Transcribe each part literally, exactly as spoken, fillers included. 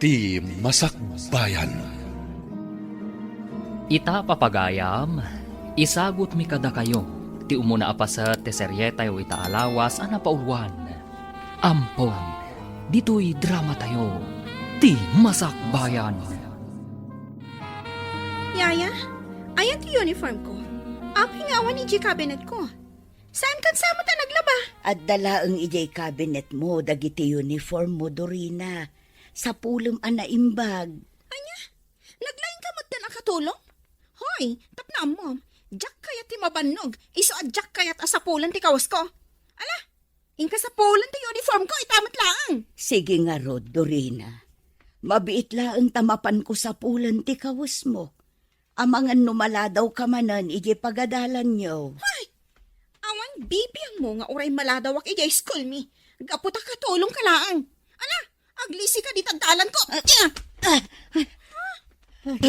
Ti Masakbayan. Ita, papagayam, isagutmi kadakayo ti umuna a paset ti serietayo ita a lawas a napauluan. Ampon, ditoy dramatayo, Ti Masakbayan. Yaya, ayan ti uniform ko. Apay nga awan idiay cabinet ko? Saan kan samo ta naglaba? Adda laeng idiay cabinet mo dagiti uniform mo, Dorina. Sapulem a naimbag. Ania? Naglaing ka met a katulong? Hoy, tapno ammom, diak kayat ti mabannog, isu a diak kayat a sapulen ti kawas ko. Ala, inka sapulen ti uniform ko, ita met laeng. Sige ngarud, Dorina. Mabiit laeng ta mapanko sapulen ti kawesmo. Amangan no maladaw ka manen iti pagadalanyo. Hay! Awan bibiangmo nga uray maladawak iti school mi. Gapu ta katulong ka laeng. Ala, aglisi ka dita dalan ko. Ah, ah, ah.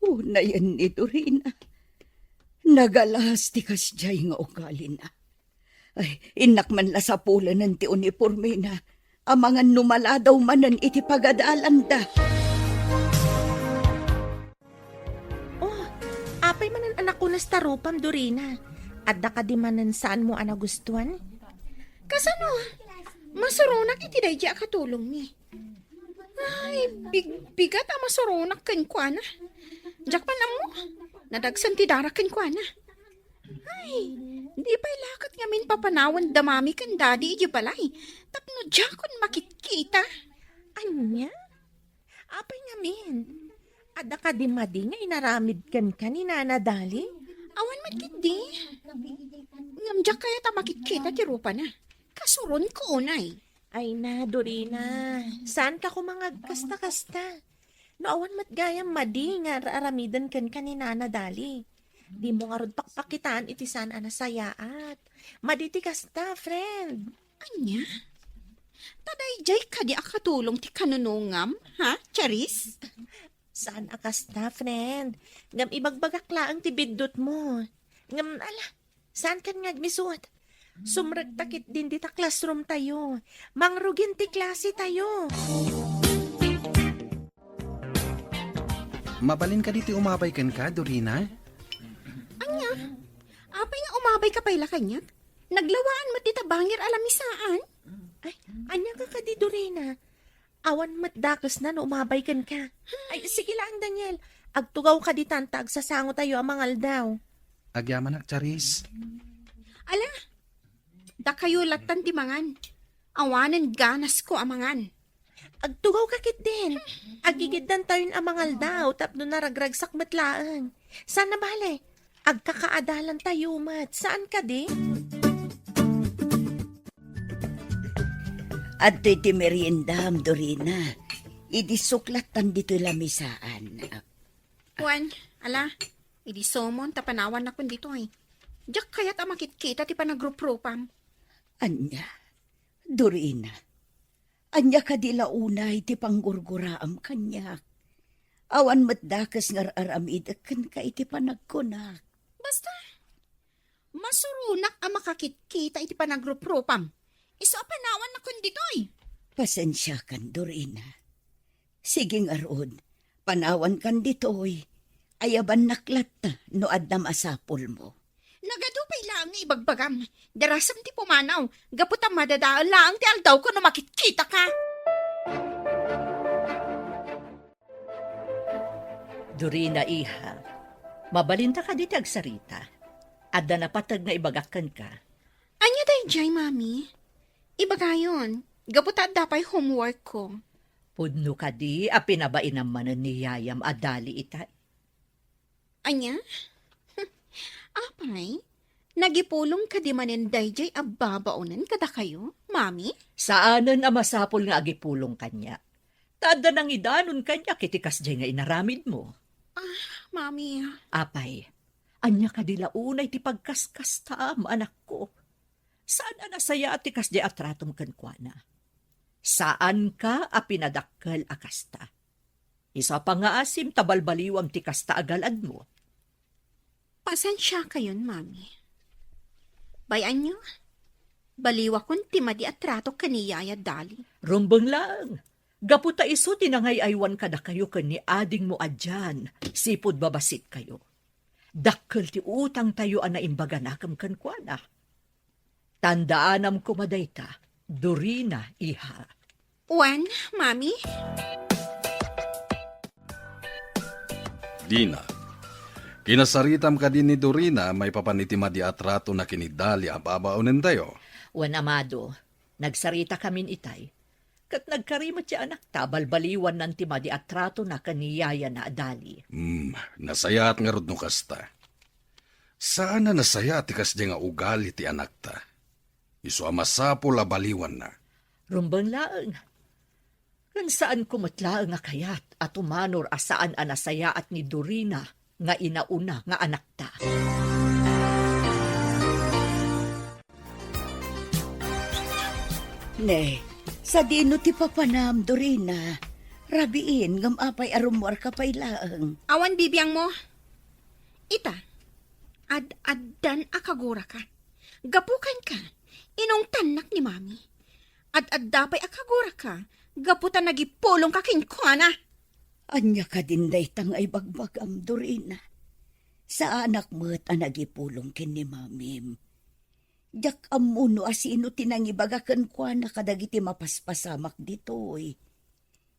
Unayen ni Dorina. Nagalas ti kasdiay nga ugalina. Ay, innak man la sapulenen ti unipormena. Amangan no maladaw manen iti pagadalanda. Oh, apay manen a nakunas ta rupam, Dorina? Adda kadi manen saanmo a nagustuan? Kasano? Masuronak iti daydi a katulongmi. Ay, big-, bigat a masuronak kenkuana. Diak man ammo, nadagsen ti darak kenkuana. Ay, di pay la ket ngamin papanawan da Mami ken Daddy iti balay tapno diakon makitkita. Ania? Apay ngamin? Adda kadi madi nga inaramid kenka ni Nana Dali? Awan met ketdi. Ngem diak kayat a makitkita ti rupana. Kasuronko unay. Ay na, Dorina. Saanka koma nga agkasta-kasta? No awan met gayam madi nga ar-aramiden kenka ni Nana Dali, dimo ngarud pakpakitaan iti saan a nasayaat. Madi ti kasta, friend. Ania? Ta daydiay kadi a katulong ti kanunongam, ha, Charis? Saan a kasta, friend. Ngem ibagbagak laeng ti biddutmo. Ngem, ala, saankan nga agmisut? Sumrekta ketdin dita classroom tayo. Mangrugin ti klase tayo. Mabalin kadi ti umabay kenka, Dorina? Ania? Apay nga umabay ka pay la kaniak? Naglawaan met dita bangir a lamisaan. Ay, ania ka kadi, Dorina? Awan met dakesna no umabay kenka. Ay, sige laeng, Daniel. Agtugaw ka ditan ta agsasango tayo a mangaldaw. Agyamanak, Charis. Ala, dakayo lattan ti mangan. Awanen ganasko a mangan. Agtugaw ka ketdin. Agigiddan tayon a mangaldaw tapno naragragsak met laeng. Saan a bale? Agkakaadalan tayo met. Saan kadi? Adtoy ti meriendam, Dorina. Idi suklattan ditoy lamisaan. Wen, ala, idi sumon ta panawannakon ditoy. Diak kayat a makitkita ti panagruprupam. Ania, Dorina? Ania kadi la unay ti panggurguraam kaniak? Awan met dakes nga ar-aramidek kenka iti panagkunak. Basta, masuronak a makakitkita iti panagruprupam. Isu a panawannakon ditoy. Pasensiakan, Dorina. Sige ngarud, panawankan ditoy. Ayabannak latta no adda masapulmo. Nagadu pay laeng nga ibagbagam. Darasem ti pumanaw, gapu ta madadael laeng ti aldawko no makitkitaka. Dorina, iha, mabalinta kadi ti agsarita? Adda napateg nga ibagak kenka. Ania daydiay, Mami? Ibagayon, gapu ta adda pay homework ko. Pudno kadi a pinabainam manen ni yayam a Dali itay? Ania? Apay, nagipulong kadi manen daydiay a babaonen kadakayo, Mami? Saanen a masapul nga agipulong kaniak. Ta adda nangidanon kaniak iti kasdiay nga inaramidmo. Ah, Mami. Apay, ania kadi la unay ti pagkaskastaam, anakko? Saan a nasayaat ti kasdiay a tratom kenkuana. Saanka a pinadakkel a kasta. Isu a pangngaasim ta balbaliwam ti kasta a galadmo. Pasensiakayon, Mami. Bay-anyo, baliwakon ti madi a trato ken ni Yaya Dali. Rumbeng laeng, gapu ta isu ti nangay-aywan kadakayo ken ni adingmo a John, sipud babasitkayo. Dakkel ti utangtayo a naimbag a nakem kenkuana. Tandaanam koma dayta, Dorina, iha. Wen, Mami? Dina, kinasaritam kadi ni Dorina maipapan iti madi a tratona ken ni Dali a babaonentayo? Wen, Amado, nagsarita kamin itay. Ket nagkari met ti anakta a balbaliwannan ti madi a tratona ken ni yayana a Dali. Hmm, nasayaat ngarud no kasta. Saan a nasayaat ti kasdi nga ugali ti anakta. Isu a masapul a baliwanna. Rumbeng laeng. Ken saanko met laeng a kayat a tumanor a saan a nasayaat ni Dorina nga inauna nga anakta. Ne, sadino ti papanam, Dorina? Rabiin, ngem apay a rummuarka pay laeng? Awan bibiangmo. Ita, ad-addan a kaguraka. Gapu kenka, inungtannak ni Mami. Ad-adda pay a kaguraka, gapu ta nagipulongka kenkuana. Ania kadin dayta nga ibagbagam, Dorina? Saanak met a nagipulong ken ni Mamim. Diak ammo no asino ti nangibaga kenkuana kadagiti mapaspasamak ditoy.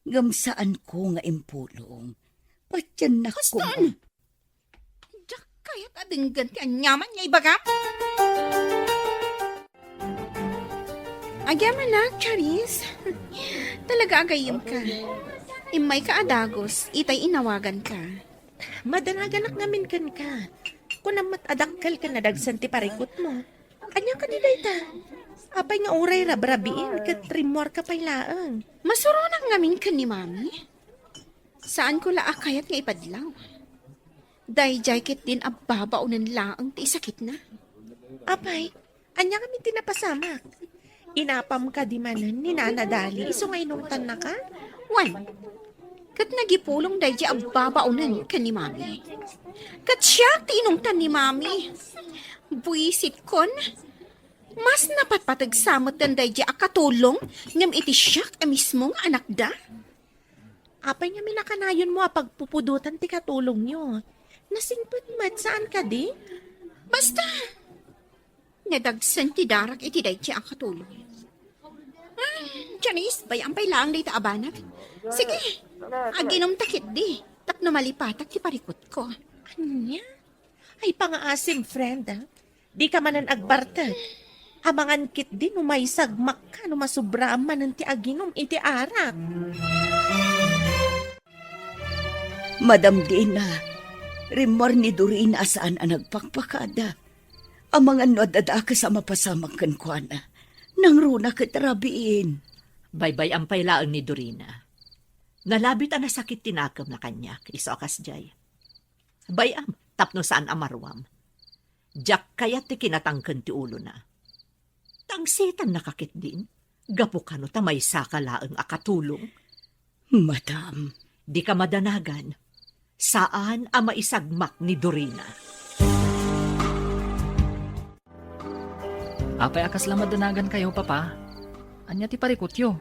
Ngem saanko nga impulong. Patiennak koma. Diak kayat a denggen ti aniaman nga ibagam. Agyamanak, Charis. Talaga a gayyemka. Immayka a dagus, itay inawaganka. Madanaganak ngamin kenka. Kunam met a dakkel ken nadagsen ti parikutmo. Ania kadi dayta? Apay nga uray rabrabiin ket rimmuarka pay laeng? Masuronak ngamin ken ni Mami. Saanko la a kayat nga ipadlaw. Daydiay ketdin a babaonen laeng ti isakitna. Apay, ania ngamin ti napasamak? Inapam kadi manen ni Nana Dali isu nga inungtannaka? Wen, ket nagipulong daydiay a babaonen ken ni Mami. Ket siak ti inungtan ni Mami. Buisitkon, mas napatpateg sa metten daydiay a katulong ngem iti siak a mismo nga anakda. Apay ngamin a kanayonmo a pagpupudotan ti katulongyo? Nasingpet met, saan kadi? Basta, nadagsen ti darak iti daydiay a katulong. Hmm, Janice, bay-am pay laeng dayta a banag. Sige, aginumta ketdi, tapno malipatak ti parikutko. Ania? Ay, pangaasim, friend, ah. Dika manen agbartek. Amangan ketdi no maisagmakka no masubraam manen ti aginum iti arak. Madam Dina, rimmuar ni Dorina a saan a nagpakpakada. Amangan no adda dakes a mapasamak kenkuana. Nangruna ket rabiin. Baybay-am pay laeng ni Dorina. Nalabit a nasakit ti nakemna kaniak, isu a kasdiay. Bay-am, tapno saan a maruam. Diak kayat ti kinatangken ti ulona. Tangsitannaka ketdin, gapu kano ta maysaka laeng a katulong. Madam. Dika madanagan. Saan a maisagmak ni Dorina. Apay a kasla madanagankayo, Papa? Ania ti parikutyo?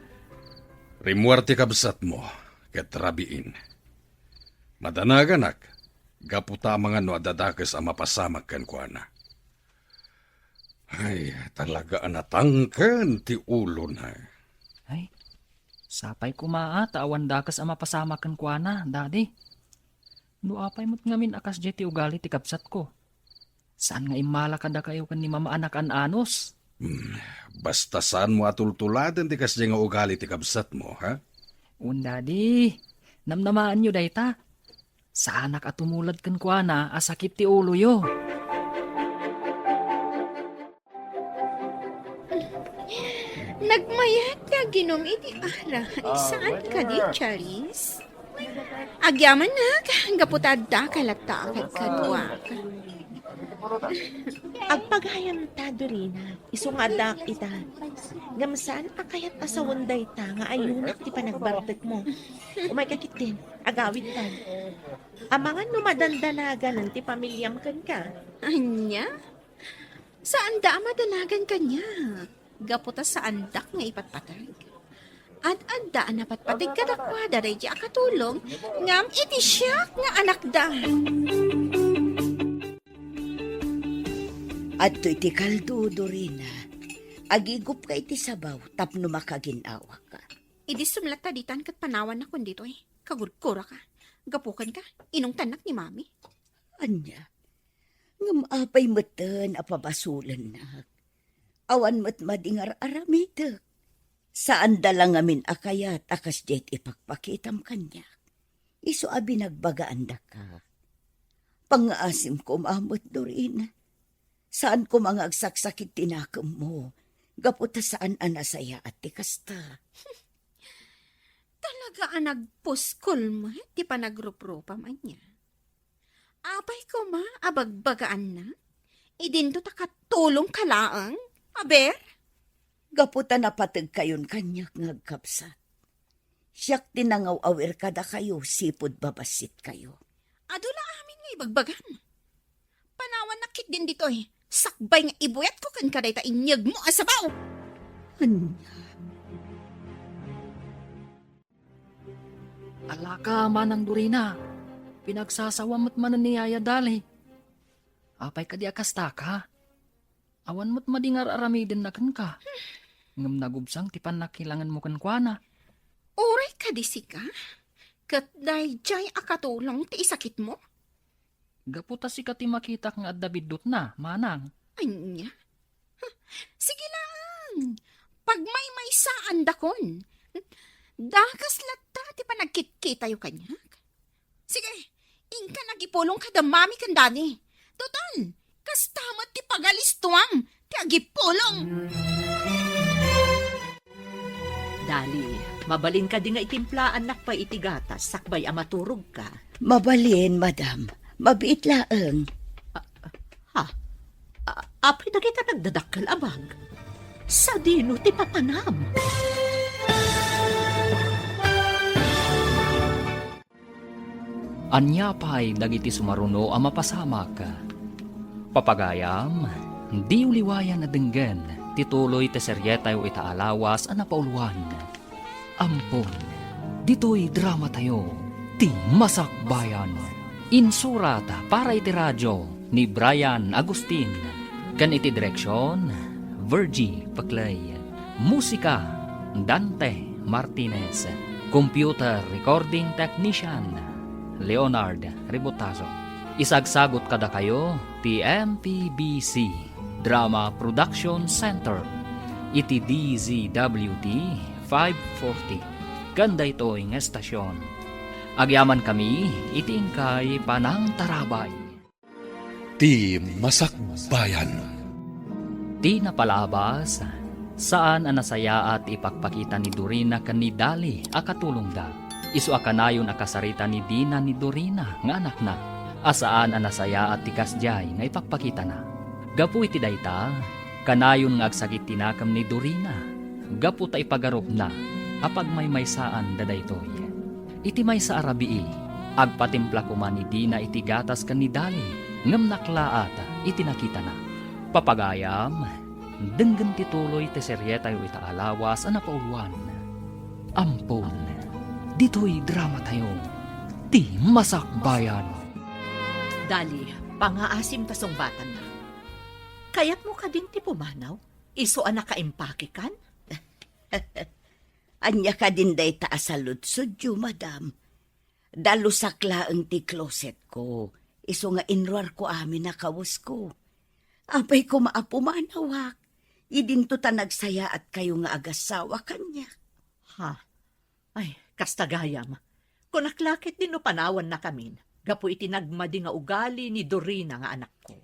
Rimmuar ti kabsatmo, ket rabiin. Madanaganak, gapu ta amangan no adda dakes a mapasamak kenkuana. Ay, talaga a natangken ti ulona. Ay, sapay koma a ta awan dakes a mapasamak kenkuana, Daddy. No apay met ngamin a kasdiay ti ugali ti kabsatko. Saan nga immala kadakayo ken ni Mama a nakaan-anos. Hmm, basta saanmo a tultuladen ti kasdiay nga ugali ti kabsatmo, ha? Wen, Daddy. Namnamaenyo dayta. Saanak a tumulad kenkuana a sakit ti uloyo. Nagmayat ti aginum iti arak. Saan kadi, Charis? Agyamanak, gapu ta adda ka latta a kadkaduak. Agpagayam ta, Dorina, isu nga addaak ita. Ngem saan a kayat a sawen dayta nga ayunak ti panagbartekmo. Umayka ketdin, agawidtan. Amangan no madandanaganen ti pamiliam kenka. Ania? Saanda a madanagan kaniak, gapu ta saandak nga ipatpateg. Ad-adda a napatpateg kadakuada daydi a katulong, ngem iti siak nga anakda. Adtoy ti kaldo, Dorina. Agigupka iti sabaw tapno makagin-awaka. Idi sumlatta ditan ket panawannakon ditoy. Kagurguraka. Gapu kenka, inungtannak ni Mami. Ania? Ngem apay metten a pabasolennak? Awan met madingar aramidek. Saanda la ngamin a kayat a kasdiay ti ipakpakitam kaniak. Isu a binagbagaandaka. Pangngaasim koma met, Dorina. Saan koma nga agsaksakit ti nakemmo, gapu ta saan a nasayaat ti kasta. Talaga a nagpuskol met ti panagruprupam ania. Apay koma a bagbagaanna? Idinto ta katulongka laeng? Aber? Gapu ta napategkayon kaniak nga agkabsat. Siak ti nangaw-awir kadakayo sipud babassitkayo. Adu la amin nga ibagbagam. Panawannak ketdin ditoy, sakbay nga ibuyatko kenka dayta inyegmo a sabaw. Ania? Alaka, Manang Dorina, pinagsasawam met manen ni Yaya Dali. Apay kadi a kastaka? Awan met madingar aramidenna kenka. Ngem nagubsang ti pannakilangenmo kenkuana. Uray kadi sika? Ket daydiay a katulong ti isakitmo? Gapu ta sika ti makitak nga adda biddutna, manang. Ania? Huh, sige laeng. Pagmaymaysaandakon. Dakes latta ti panagkitkitayo kaniak. Sige, inkan agipulong kada Mami ken Daddy. Total, kasta met ti pagalistuam ti agipulong. Dali, mabalin kadi nga itimplaannak pay iti gatas sakbay a maturogka? Mabalin, madam. Mabiit laeng. Ah, ha? Ah, apay dagita nagdadakkel a bag? Sadino ti papanam? Ania pay dagiti sumaruno a mapasamak? Papagayam, diyo liwayan a denggen ti tuloy ti serietayo ita a lawas a napauluan. Ampon, ditoy dramatayo, ti Masakbayan. Insurat para iti radio ni Brian Agustin, ken iti direksion, Virgie Peclay. Musika, Dante Martinez. Computer recording technician, Leonard Ributazo. Isagsagot kadakayo ti M P B C Drama Production Center iti D Z W T five forty ken daytoy nga estasion. Agyamankami iti inkay panangtarabay. Ti Masakbayan. Ti napalabas, saan a nasayaat ti ipakpakita ni Dorina ken ni Dali a katulongda. Isu a kanayon a kasarita ni Dina ni Dorina nga anakna, a saan a nasayaat ti kasdiay nga ipakpakitana. Gapu iti dayta, kanayon nga agsakit ti nakem ni Dorina, gapu ta ipagarupna a pagmaymaysaanda daytoy. Iti maysa a rabii, agpatimpla koma ni Dina iti gatas ken ni Dali, ngem naklaat iti nakitana. Papagayam, denggen ti tuloy ti serietayo ita a lawas a napauluan. Ampon, ditoy dramatayo, ti Masakbayan. Dali, pangaasim ta sungbatanna. Kayatmo kadin ti pumanaw? Isu a nakaimpakekan? Ania kadin dayta a saludsodyo, madam? Dalusak laeng ti closetko, isu nga inruarko amin a kawesko. Apay koma a pumanawak, idinto ta nagsayaatkayo nga agassawa kaniak. Ha? Ay, kasta gayam. Kunak la ketdi no panawannakamin, gapu iti nagmadi nga ugali ni Dorina nga anakko.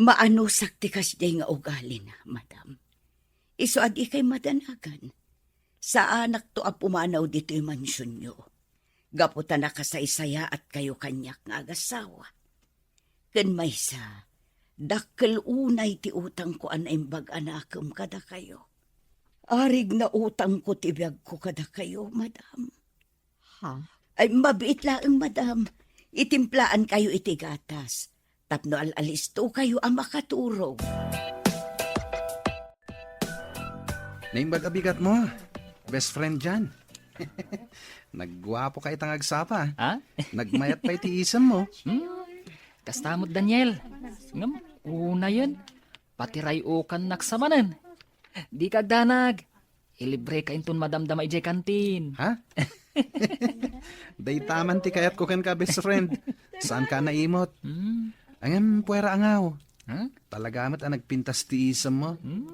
Maanusak ti kasdiay nga ugalina, madam. Isu a dikay madanagan. Saanakto a pumanaw ditoy mansionyo, gapu ta nakasaysayaatkayo kaniak nga agassawa. Ken maysa, dakkel unay ti utangko a naimbag a nakem kadakayo. Arig na utangko ti biagko kadakayo, madam. Ha? Ay, mabiit laeng, madam. Itimplaankayo iti gatas tapno al-alistokayo a makaturog. Naimbag a bigatmo? Best friend Jan. Nagguapoka ita nga agsapa. Ha? Nagmayat pay ti isemmo. Hmm? Kasta met, Daniel. Ngem, unayen, patiray-okannak sa manen. Dika agdanag. Ilibreka inton madamdama idiay kantin. Ha? Dayta man ti kayatko kenka, best friend. Saanka a naimot. Hmm. Ngem, puera angaw. Ha? Talaga met a nagpintas ti isemmo. Hmm?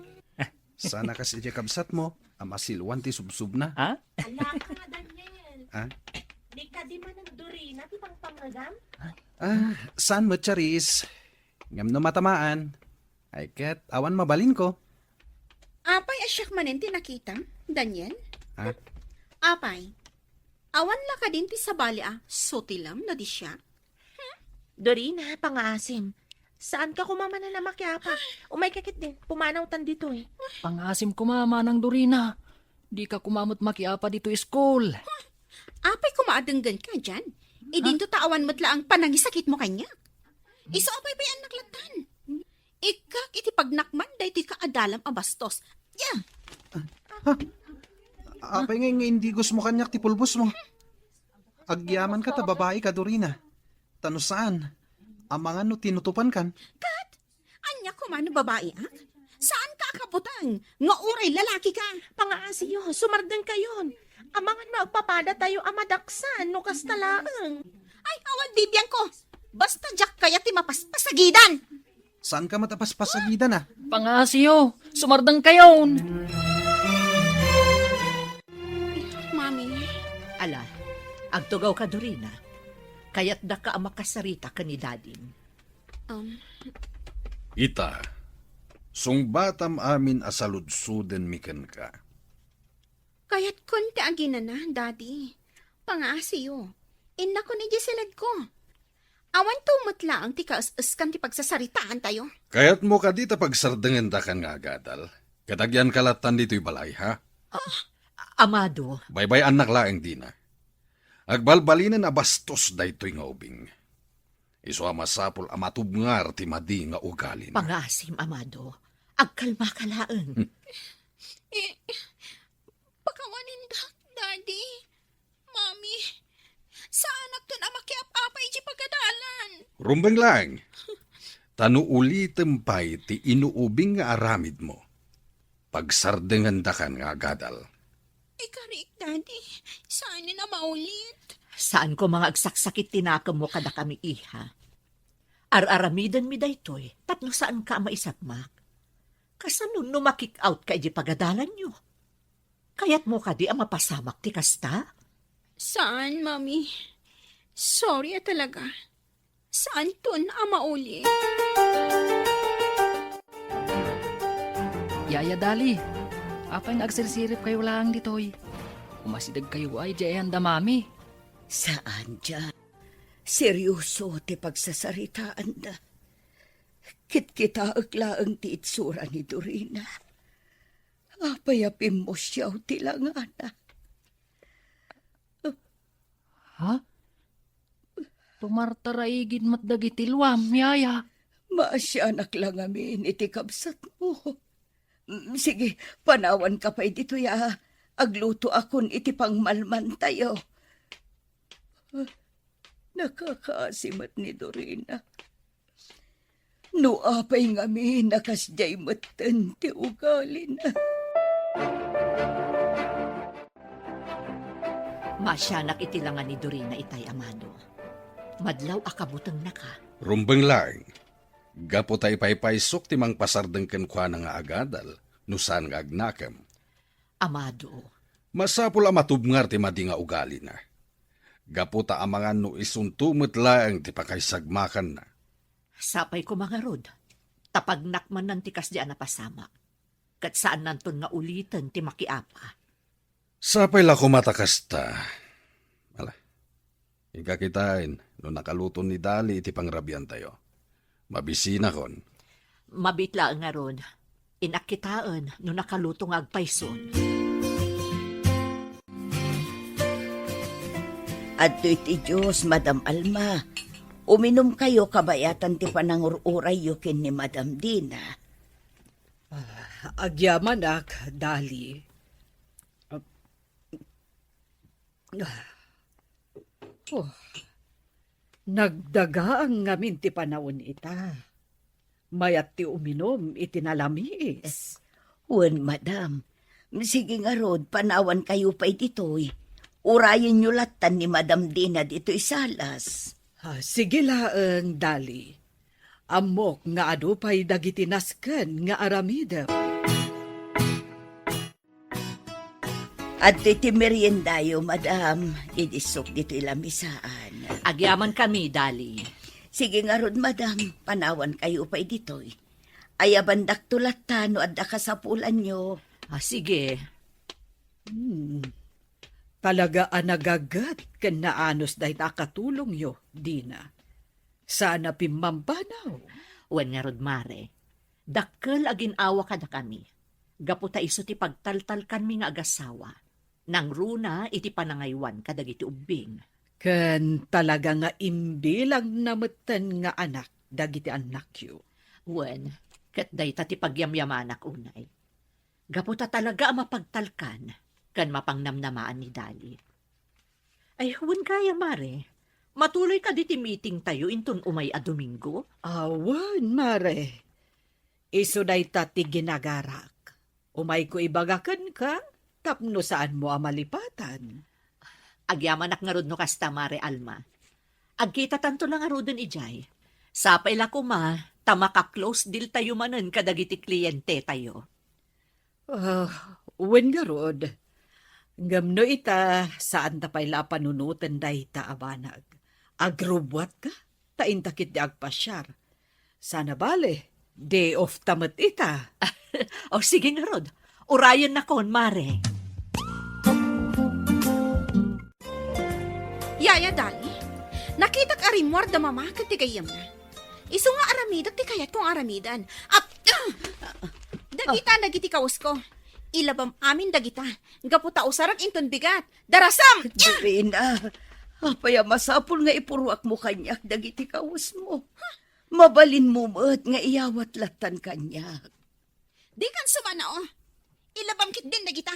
Saan a kas idiay kabsatmo a masiluan ti subsubna. Ha? Ala ka nga, Daniel. Ha? Di kadi manen Dorina ti pangpangngegam? Ah, saan met, Charis? Ngem no matamaan, ay ket awan mabalinko. Apay a siak manen ti nakitam, Daniel? Ha? Apay, awan la kadin ti sabali a sutilem no di siak? Dorina, pangaasim. Saanka koma manen a makiapa. Umayka ketdi, pumanawtan ditoy. Pangaasim koma, Manang Dorina. Dika koma met makiapa ditoy school. Apay koma a denggenka, Jan? Idinto ta awan met laeng panangisakitmo kaniak. Isu a paypayaannak lattan. Ikkak iti pagnakman daytoy kaadalam a bastos. Ya! Ha? Apay ngay nga indigosmo kaniak ti pulbosmo? Agyamanka ta babaika, Dorina. Ta no saan, amangan no tinutupankan. Kat? Ania koma no babaiak? Saanka a kabuteng nga uray lalakika? Pangaasiyo, sumardengkayon. Amangan no agpapadatayo a madaksan no kasta laeng. Ay, awan bibiangko. Basta diak kayat ti mapaspasagidan. Saanka met a paspasagidan, a? Pangaasiyo, sumardengkayon. Mami. Ala, agtugawka, Dorina. Kayatdaka a makasarita ken ni Dadim. Um. Ita, sungbatam amin a saludsodenmi kenka. Kayatkon ti aginana, Daddy. Pangaasiyo. Innakon idiay siledko. Awanto met laeng ti kaes-eskan ti pagsasaritaantayo. Kayatmo kadi ta pagsardengendakan nga agadal? Ket agyanka lattan ditoy balay, ha? Ah, Amado. Baybay-annak laeng, Dina. Agbalbalinen a bastos daytoy nga ubing. Isu a masapul a matubngar ti madi nga ugalina. Pangaasim, Amado. Agkalmaka laeng. Hmm. Eh, pakawanindak, Daddy. Mami, saanakton a makiap-apa iti pagadalan. Rumbeng laeng. Ta no ulitem pay ti inuubing nga aramidmo, pagsardengendakan nga agadal. Ikarik, Daddy. Saanen a maulit. Saan koma nga agsaksakit ti nakemmo kadakami, iha. Ar-aramidenmi daytoy tapno saanka a maisakmak. Kasano no ma-kick out ka iti pagadalanyo? Kayatmo kadi a mapasamak ti kasta? Saan, Mami. Sorry a talaga. Saanton a maulit. Yaya Dali, apay nga agsirsiripkayo laeng ditoy? Umasidegkayo ay di ayan da Mami? Saan, Jan. Seryoso ti pagsasaritaanda. Kitkitaek laeng ti itsura ni Dorina. Apay a pimmusiaw ti langana. Ha? Tumartaraigid met dagiti luam, yaya. Maasianak la ngamin iti kabsatmo. Mm, sige, panawanka pay ditoy a aglutoakon iti pangmalmantayo. Ah, nakakaasi met ni Dorina. No apay ngamin a kasdiay metten ti ugalina. Maasianak iti langa ni Dorina itay, Amado. Madlaw a kabutengnaka. Rumbeng laeng. Gapu ta ipaypaysok ti mangpasardeng kenkuana nga agadal, no saan nga agnakem. Amado. Masapul a matubngar ti madi nga ugalina. Gapu ta amangan no isunto met laeng ti pakaisagmakanna. Sapay koma ngarud, ta pagnakmanan ti kasdi a napasamak, ket saannanton nga uliten ti makiapa. Sapay la koma ta kasta. Ala, inka kitaen no nakaluton ni Dali iti pangrabiantayo. Mabisinakon. Mabiit laeng ngarud. Innak kitaen no nakaluto nga agpayson. Adtoy ti Dios, Madam Alma. Uminumkayo kabayatan ti panangur-urayyo ken ni Madam Dina. Ah, agyamanak, Dali. Ah, Oh, nagdagaang ngamin ti panawen ita. Mayat ti uminum iti nalamiis. Wen, madam. Sige ngarud, panawankayo pay ditoy. Urayenyo lattan ni Madam Dina ditoy salas. Ah, sige laeng, Dali. Ammok nga adu pay dagiti nasken nga aramidem. Adtoy ti meriendayo, madam. Idi sok ditoy lamisaan. Agyamankami, Dali. Sige ngarud, madam. Panawankayo pay ditoy. Ayabandakto latta no adda kasapulanyo. Ah, sige. Hmm. Talaga a nagaget ken naanus dayta a katulongyo, Dina. Saan a pimmampanaw. Wen ngarud, Mare, dakkel a gin-awa kadakami, gapu ta isu ti pagtaltalkanmi nga agasawa, nangruna iti panangaywan kadagiti ubbing. Ken talaga nga imbilangna metten nga anak dagiti annakyo. Wen, ket dayta ti pagyamyamanak unay. Gapu ta talaga a mapagtalkan ken mapangnamnamaan ni Dali. Ay, wen gayam, Mare, matuloy kadi ti meeting tayo inton umay a Domingo? Awan, Mare. Isu dayta ti ginagarak. Umayko ibaga kenka tapno saanmo a malipatan. Agyamanak ngarud no kasta, Mare Alma. Agkitatanto la ngaruden idiay. Sapay la koma ta maka-close deal tayo manen kadagiti kliente tayo. Ah, wen ngarud. Ngem no ita, saanta pay la a panunoten dayta a banag. Agrubbuatka, ta inta ketdi agpasiar. Saan a bale, day off ta met ita. O, sige ngarud. Urayennakon, Mare. Yaya Dali, nakitak a rimmuar da Mama ken ti gayyemna. Isu nga aramidek ti kayatko nga aramiden. Ap-, ah! Dagita dagiti kawesko. Ilabam amin dagita. Gapu ta usarek inton bigat. Darasam! Dorina, apay a masapul nga ipuruakmo kaniak dagiti kawesmo? Mabalinmo met nga iyawat lattan kaniak. Dikan sumano. Ilabam ketdin dagita.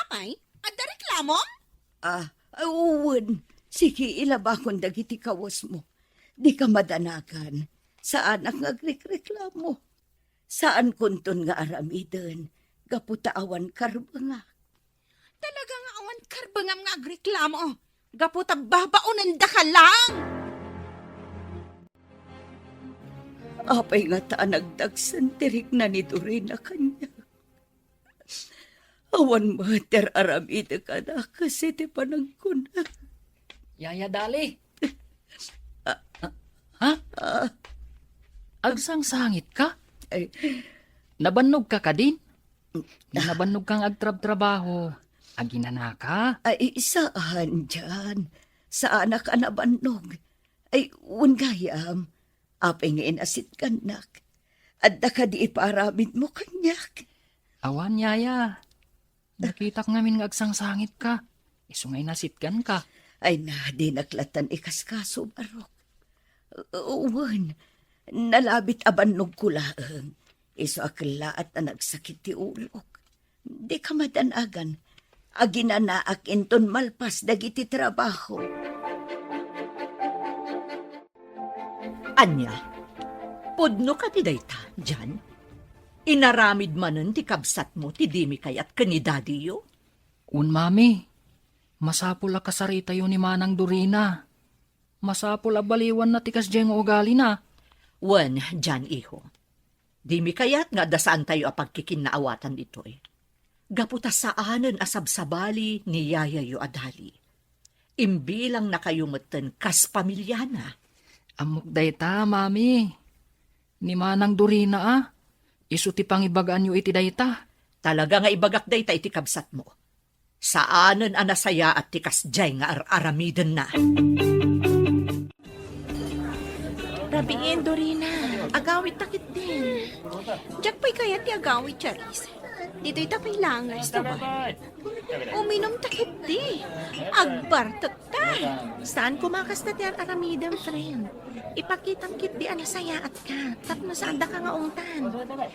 Apay, adda reklamom? Ah, wen. Sige, ilabakon dagiti kawesmo. Dika madanagan. Saanak nga agrekreklamo. Saankonton nga aramiden gapu ta awan karbengak. Talaga nga awan karbengam nga agreklamo gapu ta babaonendaka laeng. Apay ngata a nagdagsen ti rikna ni Dorina kaniak? Awan met ti ar-aramidek a dakes iti panagkuna. Yaya Dali. Ah, ah. Ha? Ah. Agsangsangitka? Ay. Nabannogka kadin? Nabannogkang agtrabtrabaho, aginanaka? Ay, saan, Jan. Saanak a nabannog. Ay, wen gayam, apay nga inasitgannak? Adda kadi ipaaramidmo kaniak? Awan, yaya. Nakitak ngamin nga agsangsangitka. Isu nga inasitganka. Ay na, dinak lattan ikaskaso, Barok. Wen, nalabit a bannogko laeng. Isu a kellaat a nagsakit ti ulok. Dika madanagan. Aginanaak inton malpas dagiti trabaho. Ania? Pudno kadi dayta, Jan? Inaramid manen ti kabsatmo ti dimi kayat ken ni dadiyo? Wen, mami. Masapul a kasaritayo ni Manang Dorina. Masapul a baliwanna ti kasdiay nga ugalina. Wen, Jan, iho. Dimi kayat nga adda saantayo a pagkikinnaawatan ditoy. Gapu ta saanen a sabsabali ni yayayo a Dali. Imbilangnakayo metten kas pamiliana. Ammok dayta, mami. Ni Manang Dorina a, isu ti pangibagaanyo iti dayta. Talaga nga ibagak dayta iti kabsatmo. Saanen a nasayaat ti kasdiay nga ar-aramidenna. Rabiin, Dorina. Agawidta ketdin. Diak pay kayat ti agawid, Charis. Ditoy ta pay laeng nga restobar. Uminumta ketdi. Agbartekta. Saan koma kasta ti ar-aramidem, friend. Ipakitam ketdi a nasayaatka tapno saandaka nga ungtan.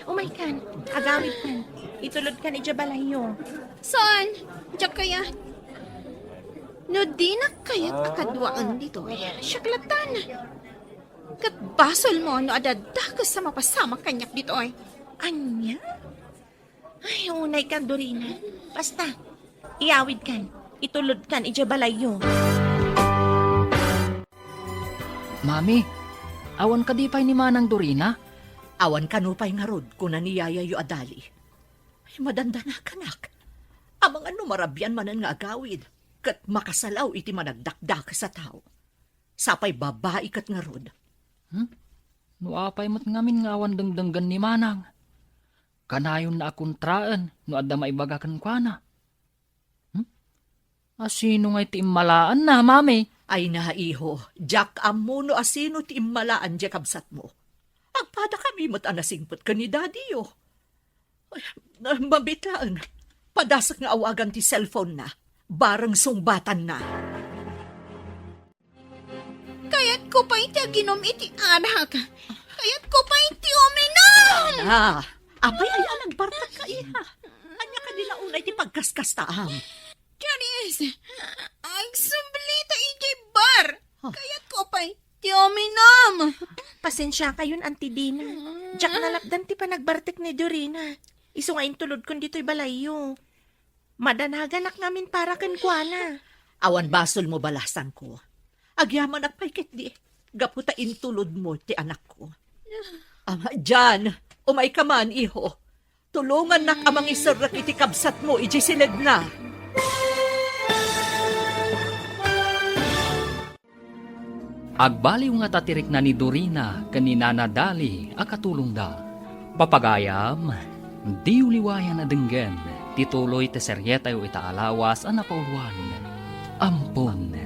Umaykan, agawidkan. Itulodkan idiay balayyo. Saan? Diak kayat. No dinak kayat a kaduaen ditoy, siak latan. Ket basolmo no adda dakes a mapasamak kaniak ditoy. Ania? Ay, unaykan, Dorina. Basta, iyawidkan, itulodkan idiay balayyo. Mami, awan kadi pay ni Manang Dorina? Awan kano pay ngarud, kuna ni yayayo a Dali. Ay, madandanakanak. Amangan no marabian manen nga agawid, ket makasalaw iti managdakdakes a tao. Sapay babai ket ngarud. Hmm? No apay met ngamin nga awan dengdenggen ni Manang? Kanayonna a kontraen no adda maibaga kenkuana. Hmm? Asino ngay ti immalaanna, Mami? Ay na, iho, diak ammo no asino ti immalaan diay kabsatmo. Agpadakami met a nasingpet ken ni Daddy-yo. Ay, mabitlaen. Padasek nga awagan ti cellphone-na. Bareng sungbatanna. Kayatko pay ti aginom iti arak. Kayatko pay ti uminom! Ah, apay aya a nagbartekka, iha? Ania kadi la unay ti pagkaskastaam? Charis, agsublita idiay bar. Ah. Kayatko pay ti uminom. Pasensiakayon, Auntie Dina. Diak nalapdan ti panagbartek ni Dorina. Isu nga intulodkon ditoy balayyo. Madanaganak ngamin para kenkuana. Awan basolmo, balasangko. Agyamanak pay ketdi, gapu ta intulodmo ti anakko. Ah, Jan, umayka man, iho. Tulongannak a mangiserrek iti kabsatmo idiay siledna. Agbaliw ngata ti rikna ni Dorina ken ni Nana Dali a katulongda. Papagayam, diyo liwayan a denggen ti tuloy ti serietayo ita a lawas a napauluan. Ampon,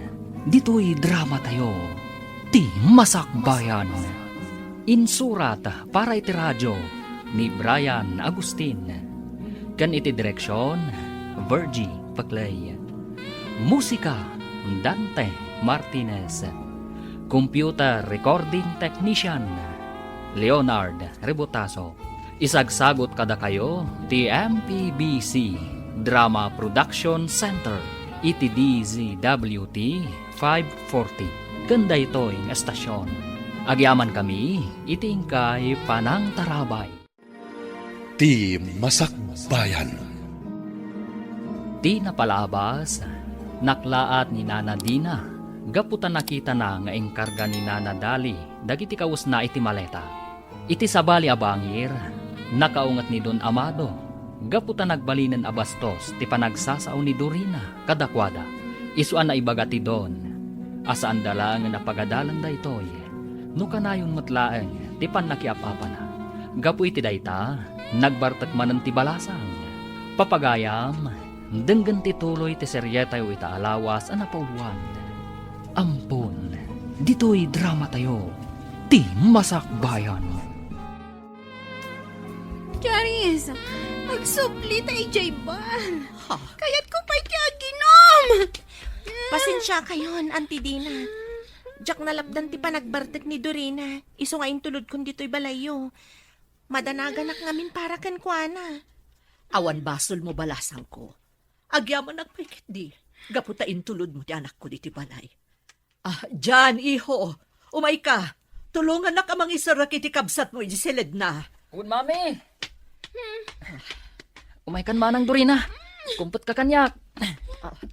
ditoy dramatayo, Ti Masakbayan. Insurat para iti radio ni Brian Agustin, ken iti direksion, Virgie Paclay. Musika, Dante Martinez. Computer recording technician, Leonard Rebotazo. Isagsagut kadakayo ti M P B C Drama Production Center iti D Z W T five forty ken daytoy nga estasion. Agyamankami iti inkay panangtarabay. Ti Masakbayan. Ti napalabas, naklaat ni Nana Dina gapu ta nakitana nga inkarga ni Nana Dali dagiti kawesna iti maleta. Iti sabali a bangir, nakaunget ni Don Amado gapu ta nagbalinen a bastos ti panagsasao ni Dorina kadakuada. Isu a naibaga ti Don a saanda laengen a pagadalan daytoy no kanayon met laeng ti pannakiap-apana. Gapu iti dayta, nagbartek manen ti balasang. Papagayam, denggen ti tuloy ti serietayo ita a lawas a napauluan. Ampon, ditoy dramatayo, Ti Masakbayan. Charis, agsubli ta idiay bar. Ha? Kayatko pay ti aginom. Pasensiakayon, Auntie Dina. Diak nalapdan ti panagbartek ni Dorina, isu nga intulodkon ditoy balayyo. Madanaganak ngamin para kenkuana. Awan basolmo, balasangko. Agyamanak pay ketdi, gapu ta intulodmo ti anakko ditoy balay. Ah, Jan, iho, umayka. Tulongannak a mangiserrek iti kabsatmo iti siledna. Wen, Mami. Umaykan, Manang Dorina. Kumpetka kaniak.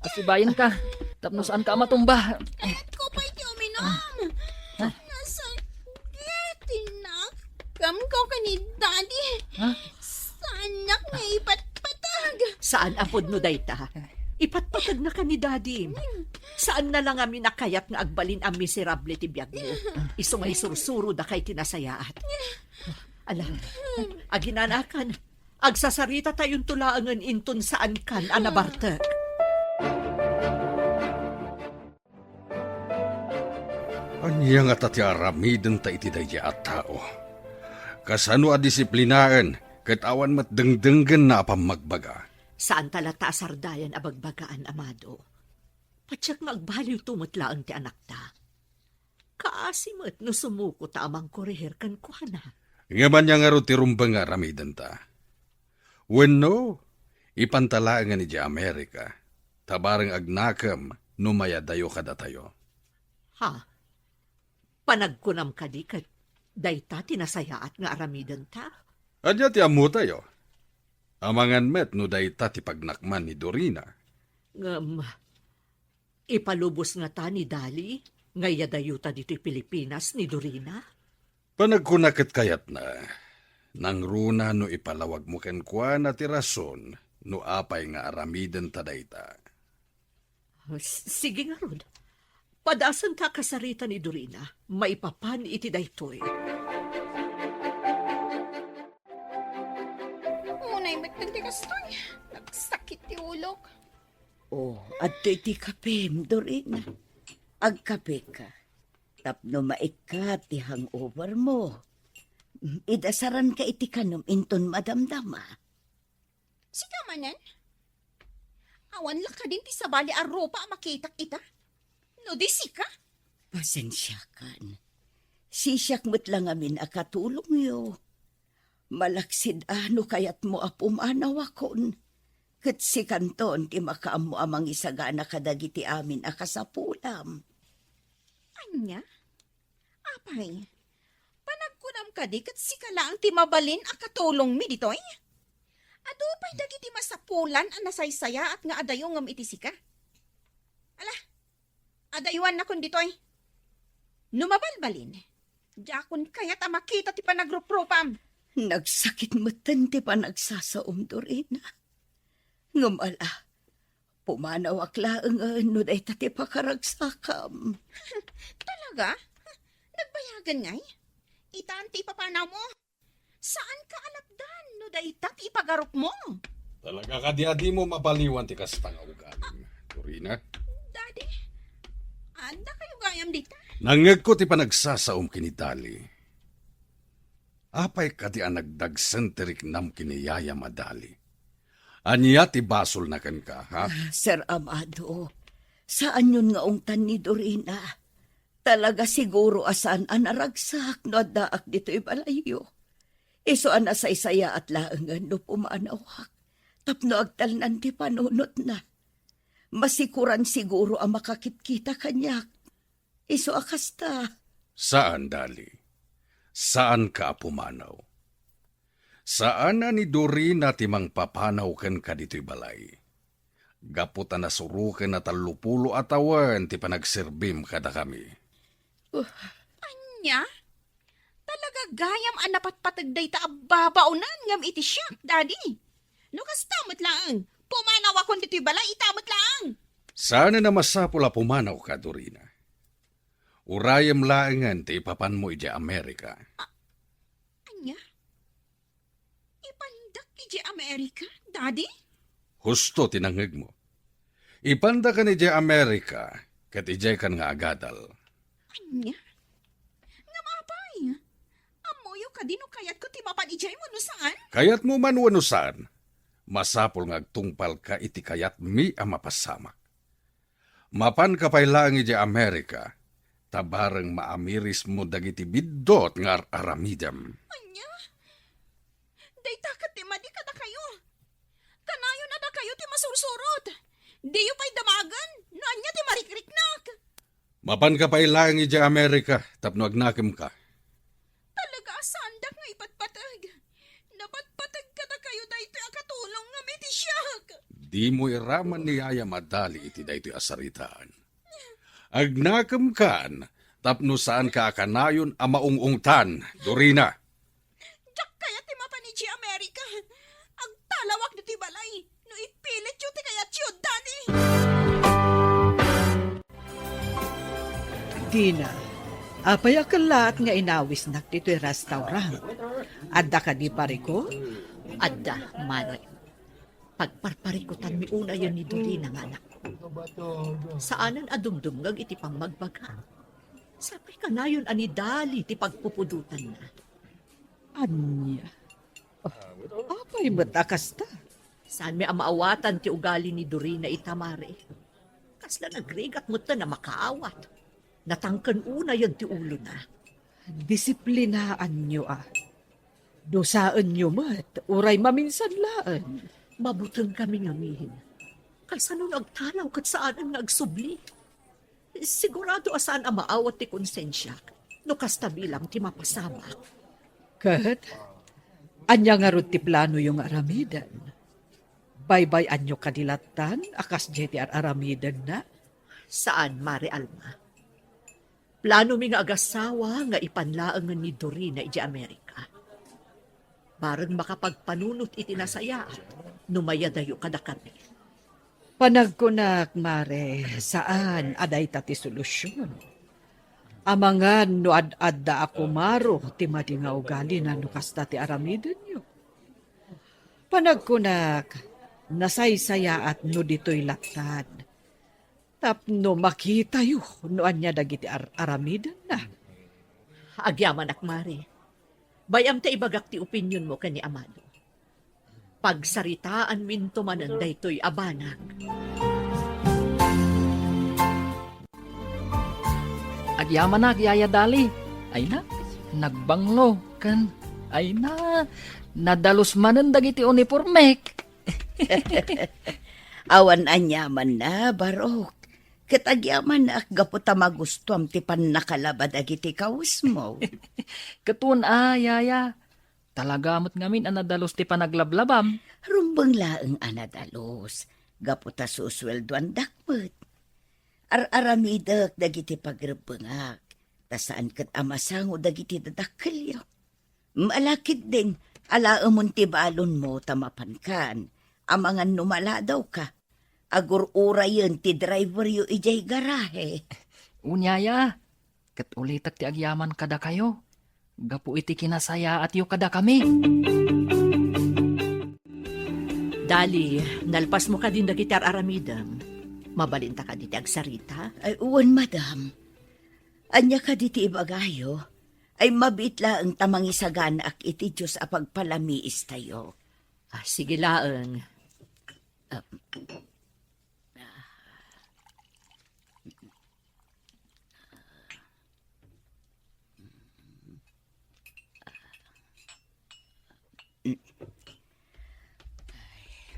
Asibayenka tapno saanka a matumba. Kayatko pay ti uminom. Ah. Nasakit ti nakemko ken ni Daddy. Ha? Saannak nga ipatpateg. Saan a pudno dayta. Ipatpategna ken ni Daddy. Saanna la ngamin a kayat nga agbalin a miserable ti biagmo. Isu nga isursuroda kay ti nasayaat. Ala, aginanakan, agsasaritatayon laengen inton saankan a nabartek. Ania ngata ti aramidenta iti daydiay a tao? Kasano a disiplinaen ket awan met dengdenggenna a pammagbaga? Saanta latta a sardayan a bagbagaan, Amado. Patiek nga agbaliwto met laeng ti anakta. Kaasi met no sumuko ta a mangkorehir kenkuana. Ngem ania ngarud ti rumbeng nga aramidenta? Wenno, ipanta laengen idiay Amerika, ta bareng agnakem, no mayadayo kadatayo. Ha? Panagkunam kadi ket dayta ti nasayaat nga aramidenta? Ania ti ammotayo? Amangan met no dayta ti pagnakman ni Dorina. Ngem, ipalubos ngata ni Dali nga iyadayota ditoy Pilipinas ni Dorina? Panagkuna ket kayatna, nangruna no ipalawagmo kenkuana ti rason no apay nga aramidenta dayta. S-, sige ngarud. Padasenta a kasarita ni Dorina, maipapan iti daytoy. Unay met ti kastoy. Nagsakit ti ulok. Oh, adtoy ti kapem, Dorina. Agkapeka. Tapno maikkat ti hangover mo. Idasaranka iti kanom inton madamdama. Sika manen? Awan la kadin ti sabali a rupa a makitak ita? No di sika? Pasensiakan. Sisiak met la ngamin a katulongyo. Malaksid a no kayatmo a pumanawakon. Ket sikanton ti makaammo a mangisagana kadagiti amin a kasapulam. Ania? Apay, panagkunam kadi ket sika laeng ti mabalin a katulongmi ditoy? Adu pay dagiti masapulan a nasaysayaat nga adayo ngem iti sika. Ala, adayuannakon ditoy. No mabalbalin, diakon kayat a makita ti panagruprupam. Nagsakit metten ti panagsasaom, Dorina. Ngem ala, pumanawak laengen no dayta ti pakaragsakam. Talaga? Nagbayagan ngay? Itan ti ipapanawmo. Saanka a lapdan no dayta ti ipagarupmo. Talaga kadi a dimo mabaliwan ti kasta nga ugalim, Dorina? Daddy, adda kayo gayam dita? Nangngegko ti panagsasaom ken ni Dali. Apay kadi a nagdagsen ti riknam ken ni Yaya Madali? Ania ti basolna kenka, ha? Ah, Sir Amado, saanyon nga ungtan ni Dorina. Talaga siguro a saan a naragsak no addaak ditoy balayyo. Isu a nasaysayaat laengen no pumanawak tapno agtalnan ti panunotna. Masikuran siguro a makakitkita kaniak. Isu a kasta. Saan, Dali. Saanka a pumanaw. Saan a ni Dorina ti mangpapanaw kenka ditoy balay. Gapu ta nasuroken a tallopulo a tawen ti panagserbim kadakami. Uh. Ania? Talaga gayam a napatpateg dayta a babaonan ngem iti siak, Daddy. No kasta met laeng, pumanawakon ditoy balay ita met laeng. Saanen a masapul a pumanawka, Dorina. Urayem laengen ti ipapanmo idiay Amerika. A-, ania? Ipandak idiay Amerika, Daddy? Husto ti nangngegmo. Ipandakan idiay Amerika, ket idiaykan nga agadal. Ania? Ngem apay? Ammoyo kadi no kayatko ti mapan idiay wenno saan? Kayatmo man wenno saan, masapul nga agtungpalka iti kayatmi a mapasamak. Mapanka pay laeng idiay Amerika, ta bareng maamirismo dagiti biddut nga ar-aramidem. Ania? Dayta ket ti madi kadakayo. Kanayon a dakayo ti masursurot. Diyo pay damagen no ania ti marikriknak. Mapanka pay laeng idiay Amerika tapno agnakemka. Talaga a saandak nga ipatpateg. Napatpateg kadakayo daytoy a katulong ngem iti siak. Dimo iraman ni Yaya Madali iti daytoy a saritaan. Agnakemkan tapno saanka a kanayon a maung-ungtan, Dorina. Diak kayat ti mapan idiay Amerika. Agtalawak ditoy balay no ipilityo ti kayatyo, Daddy. Dina, apay a kellaat nga inawisnak ditoy restaurant? Adda kadi parikut? Adda, Mare. Pagparparikutanmi unayen ni Dorina nga anakko. Saanen a dumdumngeg iti pammagbagam. Sapay kanayon a ni Dali ti pagpupudotanna. Ania? Ah, apay met a kasta? Saanmi a maawatan ti ugali ni Dorina ita, Mare. Kasla nagrigat metten a makaawat. Natangken unayen ti ulona. Disiplinaanyo a. Dusaenyo met, uray maminsan laeng. Mabutengkami ngamin. Kasano no agtalaw ket saanen nga agsubli? Sigurado a saan a maawat ti konsensiak no kasta bilang ti mapasamak. Ket, ania ngarud ti planoyo nga aramiden? Baybay-anyo kadi lattan a kasdiay ti ar-aramidenna? Saan, Mare Alma. Planomi nga agasawa nga ipan laengen ni Dorina idiay Amerika. Bareng makapagpanunot iti nasayaat no mayadayo kadakami. Panagkunak, Mare, saan a dayta ti solusion. Amangan no ad-adda a kumaro ti madi nga ugalina no kasta ti aramidenyo. Panagkunak, nasaysayaat no ditoy lattan. Tapno makitayo no ania dagiti ar-aramidenna. Agyamanak, Mare. Bay-am ta ibagak ti opinionmo ken ni Amado. Pagsaritaanminto manen daytoy a banag. Agyamanak, Yaya Dali. Ay na, nagbanglo. Ken, ay na, nadalus manen dagiti unipormek. Awan aniamanna, Barok. Ket agyamanak gapu ta magustuam ti pannakalaba dagiti kawesmo. Ket wen a, Yaya. Talaga met ngamin a nadalus ti panaglablabam. Rumbeng laeng a nadalus, gapu ta susueldoandak met. Ar-aramidek dagiti pagrebbengak, ta saan ket a masango dagiti dadakkelyo. Ala ketdin, alaemon ti balonmo ta mapankan, amangan no maladawka. Agur-urayen ti driveryo idiay garahe. Wen, Yaya, ket ulitek ti agyaman kadakayo, gapu iti kinasayaatyo kadakami. Dali, nalpasmo kadin dagiti ar-aramidem? Mabalinta kadi ti agsarita? Ay, wen, madam. Ania kadi ti ibagayo? Ay, mabiit laeng ta mangisaganaak iti Dios a pagpalamiistayo. Ah, sige laeng. Ah.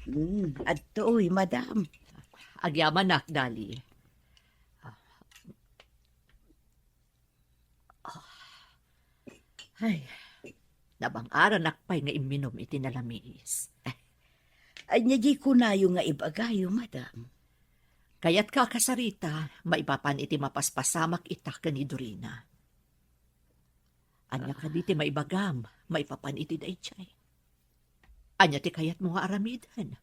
Mm, adtoy, madam. Agyamanak, Dali. Ay, nabang-aranak pay nga imminom iti nalamiis. Ania di kunayo nga ibagayo, madam? Kayatka a kasarita, maipapan iti mapaspasamak ita ken ni Dorina. Ania kadi ti maibagam maipapan iti daydiay? Ania ti kayatmo nga aramiden?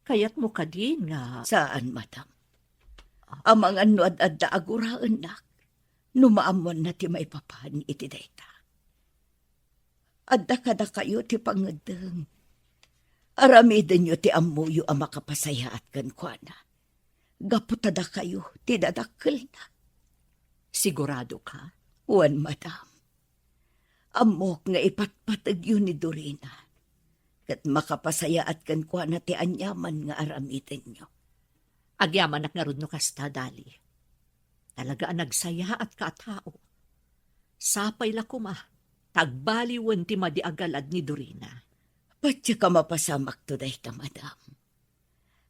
Kayatmo kadin nga... Saan, madam. Amangan no ad-adda a guraennak, no maammoanna ti maipapan iti dayta. Adda kadakayo ti pangngeddeng. Aramidenyo ti ammoyo a makapasayaat kenkuana. Gapu ta dakayo ti dadakkelna. Siguradoka? Wen, madam. Ammok nga ipatpategyo ni Dorina, ket makapasayaat kenkuana ti aniaman nga aramidenyo. Agyamanak ngarud no kasta, Dali. Talaga a nagsayaatka a tao. Sapay la koma ta agbaliwen ti madi a galad ni Dorina. Patiek a mapasamakto dayta, madam.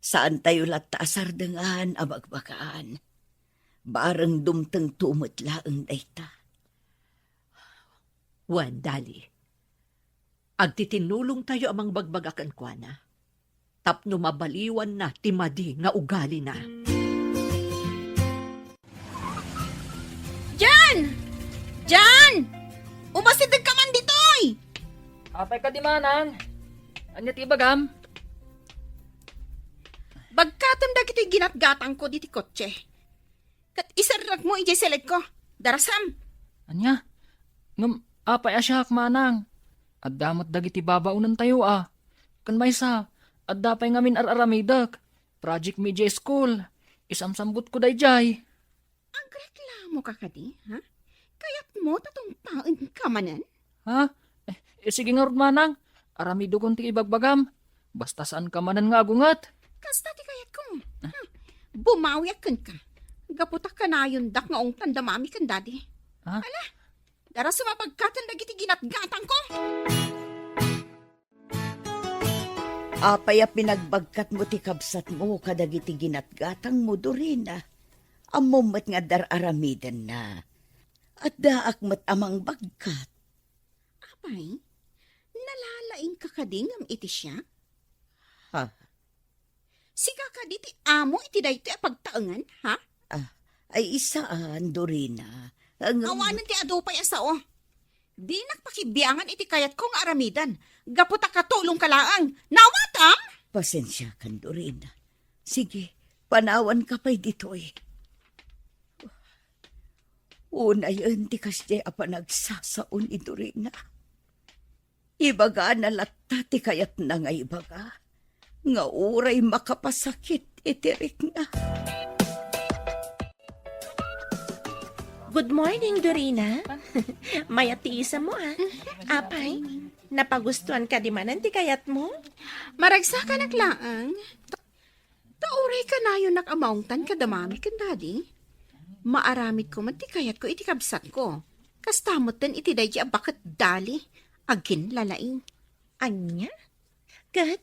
Saantayo latta a sardengan a bagbagaan. Bareng dumtengto met laeng dayta. Wen, Dali. Agtitinnulongtayo a mangbagbaga kenkuana tapno mabaliwanna ti madi nga ugalina. Jan! Jan! Umasidegka man ditoy! Apay kadi, manang? Ania ti ibagam? Bagkatem dagiti ginatgatangko diti kotse. Ket iserrekmo idiay seledko. Darasam. Ania? Ngem apay a siak, manang? Adda met dagiti babaonentayo a. Ken maysa, adda pay ngamin ar-aramidek. Project mi idiay school. Isamsambutko daydiay. Agreklamoka kadi, ha? Kayatmo ta tungpaenka manen? Ha? Eh, eh, sige ngarud, manang. Aramidekon ti ibagbagam. Basta saanka manen nga agunget. Kasta ti kayatko. Ha? Bumawiak kenka. Gapu ta kanayondak nga ungtan da mami ken dadi. Ha? Ala, darasam a bagkatem dagiti ginatgatangko. Apay a pinagbagkatmo ti kabsatmo kadagiti ginatgatangmo, Dorina? Ammom met nga adda ar-aramidenna. Addaak met a mangbagkat. Apay, nalalaingka kadi ngem iti siak? Ha? Sika kadi ti amo iti daytoy a pagtaengan, ha? Ah, ay, saan, Dorina. Ang Awanen ti adu pay a sao. Dinak pakibiangan iti kayatko nga aramiden. Gapu ta katulongka laeng. Naawatam? Pasensiakan, Dorina. Sige, panawanka pay ditoy. Unayen ti kasdiay a panagsasao ni Dorina. Ibagana latta ti kayatna nga ibaga, nga uray makapasakit iti rikna. Good morning, Dorina. Mayat ti isammo, ah. Apay, napagustuan kadi manen ti kayatmo? Maragsakanak laeng. Ta uray kanayonak a maungtan kada mami ken dadi, maaramidko met ti kayatko iti kabsatko. Kasta metten iti daydi a baket dali, agin lalaing. Ania? Ket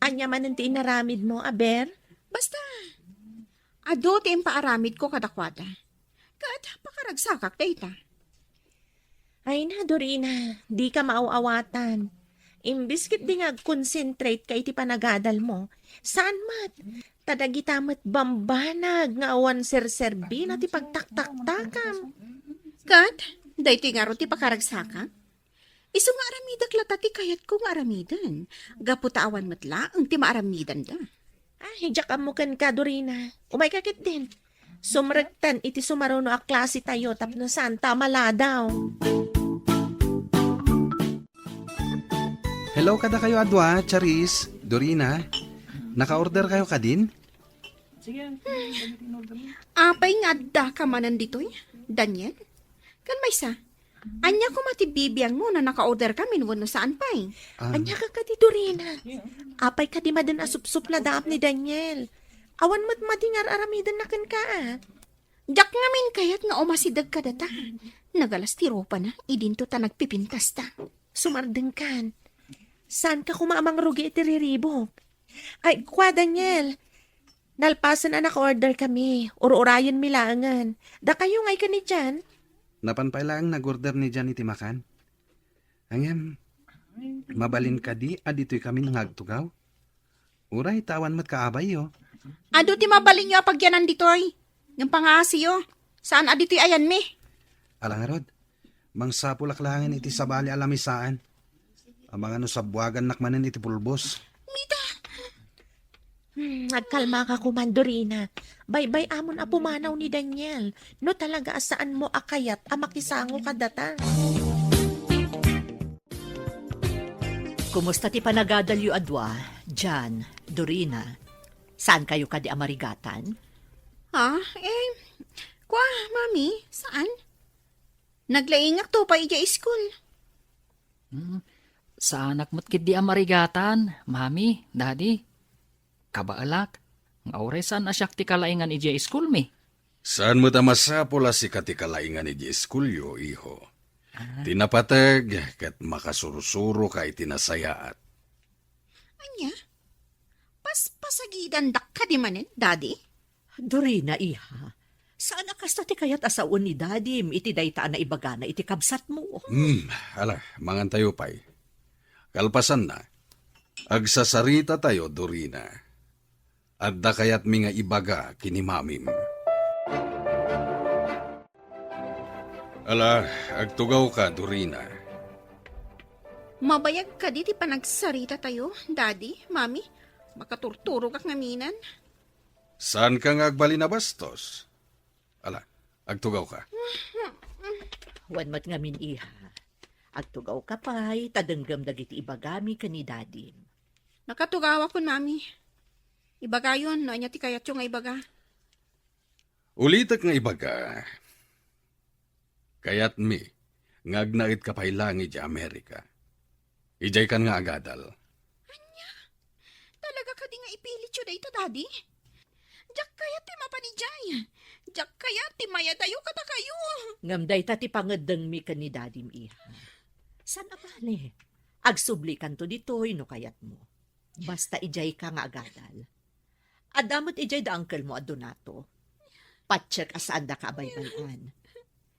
ania manen ti inaramidmo, aber? Basta, adu ti impaaramidko kadakuada. Ket pakaragsakak dayta. Ay na, Dorina, dika maaw-awatan. Imbes ketdi nga agconcentrate ka iti panagadalmo, saan met. Ta dagita met bambanag nga awan serserbina ti pagtaktaktakam. Ket, daytoy ngarud ti pakaragsakak. Isu nga aramidek latta ti kayatko nga aramiden, gapu ta awan met laeng ti maaramidenda. Ah, diak ammo kenka, Dorina. Umayka ketdin. Sumrektan iti sumaruno a klase tayo tapno saan ta maladaw. Hello kadakayo a dua, Charis, Dorina. Naka-order kayo kadin? Apay nga addaka manen ditoy, Daniel? Ken maysa, ania koma ti bibiangmo no naka-order kamin wenno saan pay? Ah. Ania ka kadi, Dorina? Apay kadi maden a supsupnadaam ni Daniel? Awan met madi nga ar-aramidenna kenka, a? Diak ngamin kayat nga umasideg kadata. Nagalas ti rupana, idinto ta nagpipintasta. Sumardengkan. Saanka koma a mangrugi iti riribuk? Ay, kua, Daniel. Nalpasen a naka-order kami. Ur-urayenmi laengen. Dakayo nga ikan ni Jan? Napan pay laeng nag-order ni Jan iti makan. Ngem, mabalin kadi a ditoy kami nga agtugaw? Uray ta awan met kaabayyo. Adu ti mabalinyo a pagyanan ditoy. Ngem pangaasiyo, saan a ditoy ayanmi. Ala ngarud, mangsapulak laengen iti sabali a lamisaan. Amangan no sabbuagannak manen iti pulbos. Mita! Hmm, agkalmaka koman, Dorina. Baybay-amon a pumanaw ni Daniel. No talaga a saanmo a kayat a makisango kadata. Kumusta ti panagadalyo a dua, Jan, Dorina? Saan kayo kadi a marigatan? Ha? Eh, kua, Mami, saan? Naglaingak to pa idiay school. Hmm, saanak met ketdi a marigatan, Mami, Daddy. Kabaelak, nga uray saan a siak ti kalaingan idiay school mi. Saan met a masapul a sika ti kalaingan idiay schoolyo, iho. Ah. Ti napateg ket makasursuroka iti nasayaat. Ania? Paspasagidandak kadi manen, Daddy? Dorina, iha. Saan a kasta ti kayat a sawen ni Dadim iti dayta a naibagana iti kabsatmo? Hmm, ala, mangantayo pay. Kalpasanna, agsasarita tayo, Dorina. Adda kayatmi nga ibaga ken ni Mamim. Ala, agtugawka, Dorina. Mabayag kadi ti panagsarita tayo, Daddy, Mami? Makaturturogak ngaminen. Saanka nga agbalin a bastos? Ala, agtugawka. Wen met ngamin, iha. Agtugawka pay, ta denggem dagiti ibagami ken ni Dadim. Nakatugawakon, Mami. Ibagayon no ania ti kayatyo nga ibaga. Ulitek nga ibaga, kayatmi nga agnaedka pay laeng idiay Amerika. Idiaykan nga agadal. Ania? Talaga kadi nga ipilityo dayta, Daddy? Diak kayat ti mapan idiay. Diak kayat ti mayadayo kadakayo. Ngem dayta ti pangeddengmi ken ni Dadim, iha. Saan a bale? Agsublikanto ditoy no kayatmo. Basta idiayka nga agadal. Adda met idiay da uncle mo a Donato. Patiek a saandaka a baybay-an.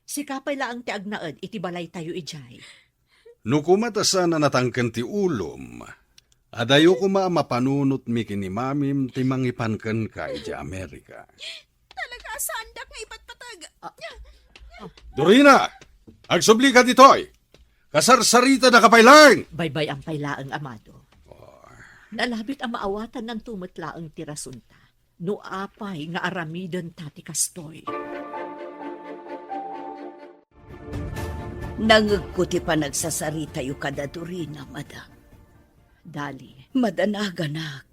Sika pay laeng ti agnaed iti balaytayo idiay. No koma ta saan a natangken ti ulom, adayo koma a mapanunotmi ken ni Mamim ti mangipan kenka idiay Amerika. Talaga a saandak nga ipatpateg. Ah. Dorina! Agsublika ditoy! Kasarsaritadaka pay laeng! Baybay-am pay laeng, Amado. Nalabit a maawatannanto met laeng ti rasunta. No apay nga aramidenta ti kastoy. Nangegko ti panagsasaritayo kada Dorina, madam. Dali. Madanaganak.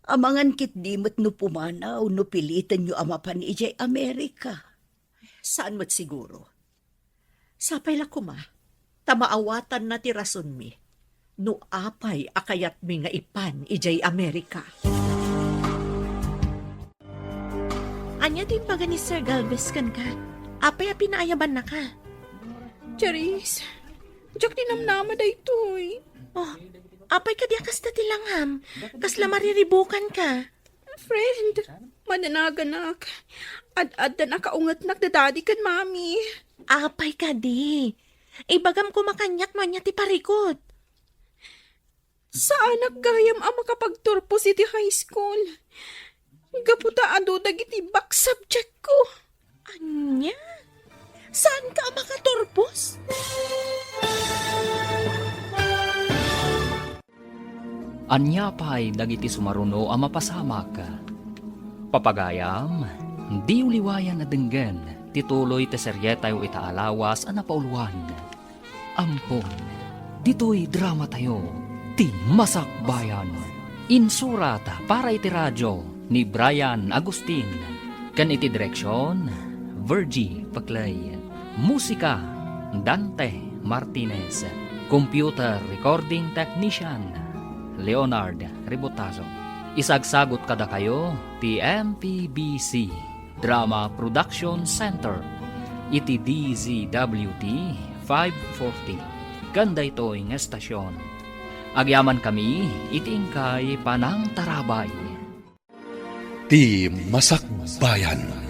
Amangan ketdi met no pumanaw no pilitenyo a mapan idiay Amerika. Saan met siguro. Sapay la koma, ta maawatanna ti rasonmi no apay a kayatmi nga ipan idiay Amerika. Ania ti imbaga ni Sir Galvez kenka? Apay a pinaayabannaka? Charis, diak ti namnama daytoy. Oh, apay kadi a kasta ti langam? Kasla mariribukanka? Friend, madanaganak. Ad-addan a kaungetnak da daddy ken mami. Apay kadi? Ibagam koma kaniak no ania ti parikut. Saanak gayam a makapagturpos iti high school. Gapu ta adu dagiti back subject ko. Ania? Saanka a makaturpos? Ania pay dagiti sumaruno a mapasamak? Papagayam, diyo liwayan a denggen ti tuloy ti serietayo ita a lawas a napauluan. Ampon, ditoy dramatayo, ti Masakbayan. Insurat para iti radio ni Brian Agustin, ken iti direksion, Virgie Paclay. Musika, Dante Martinez. Computer recording technician, Leonard Ributazo. Isagsagut kadakayo ti M P B C Drama Production Center iti D Z W T five forty. Ken daytoy nga estasion, agyamankami iti inkay panangtarabay. Ti Masakbayan.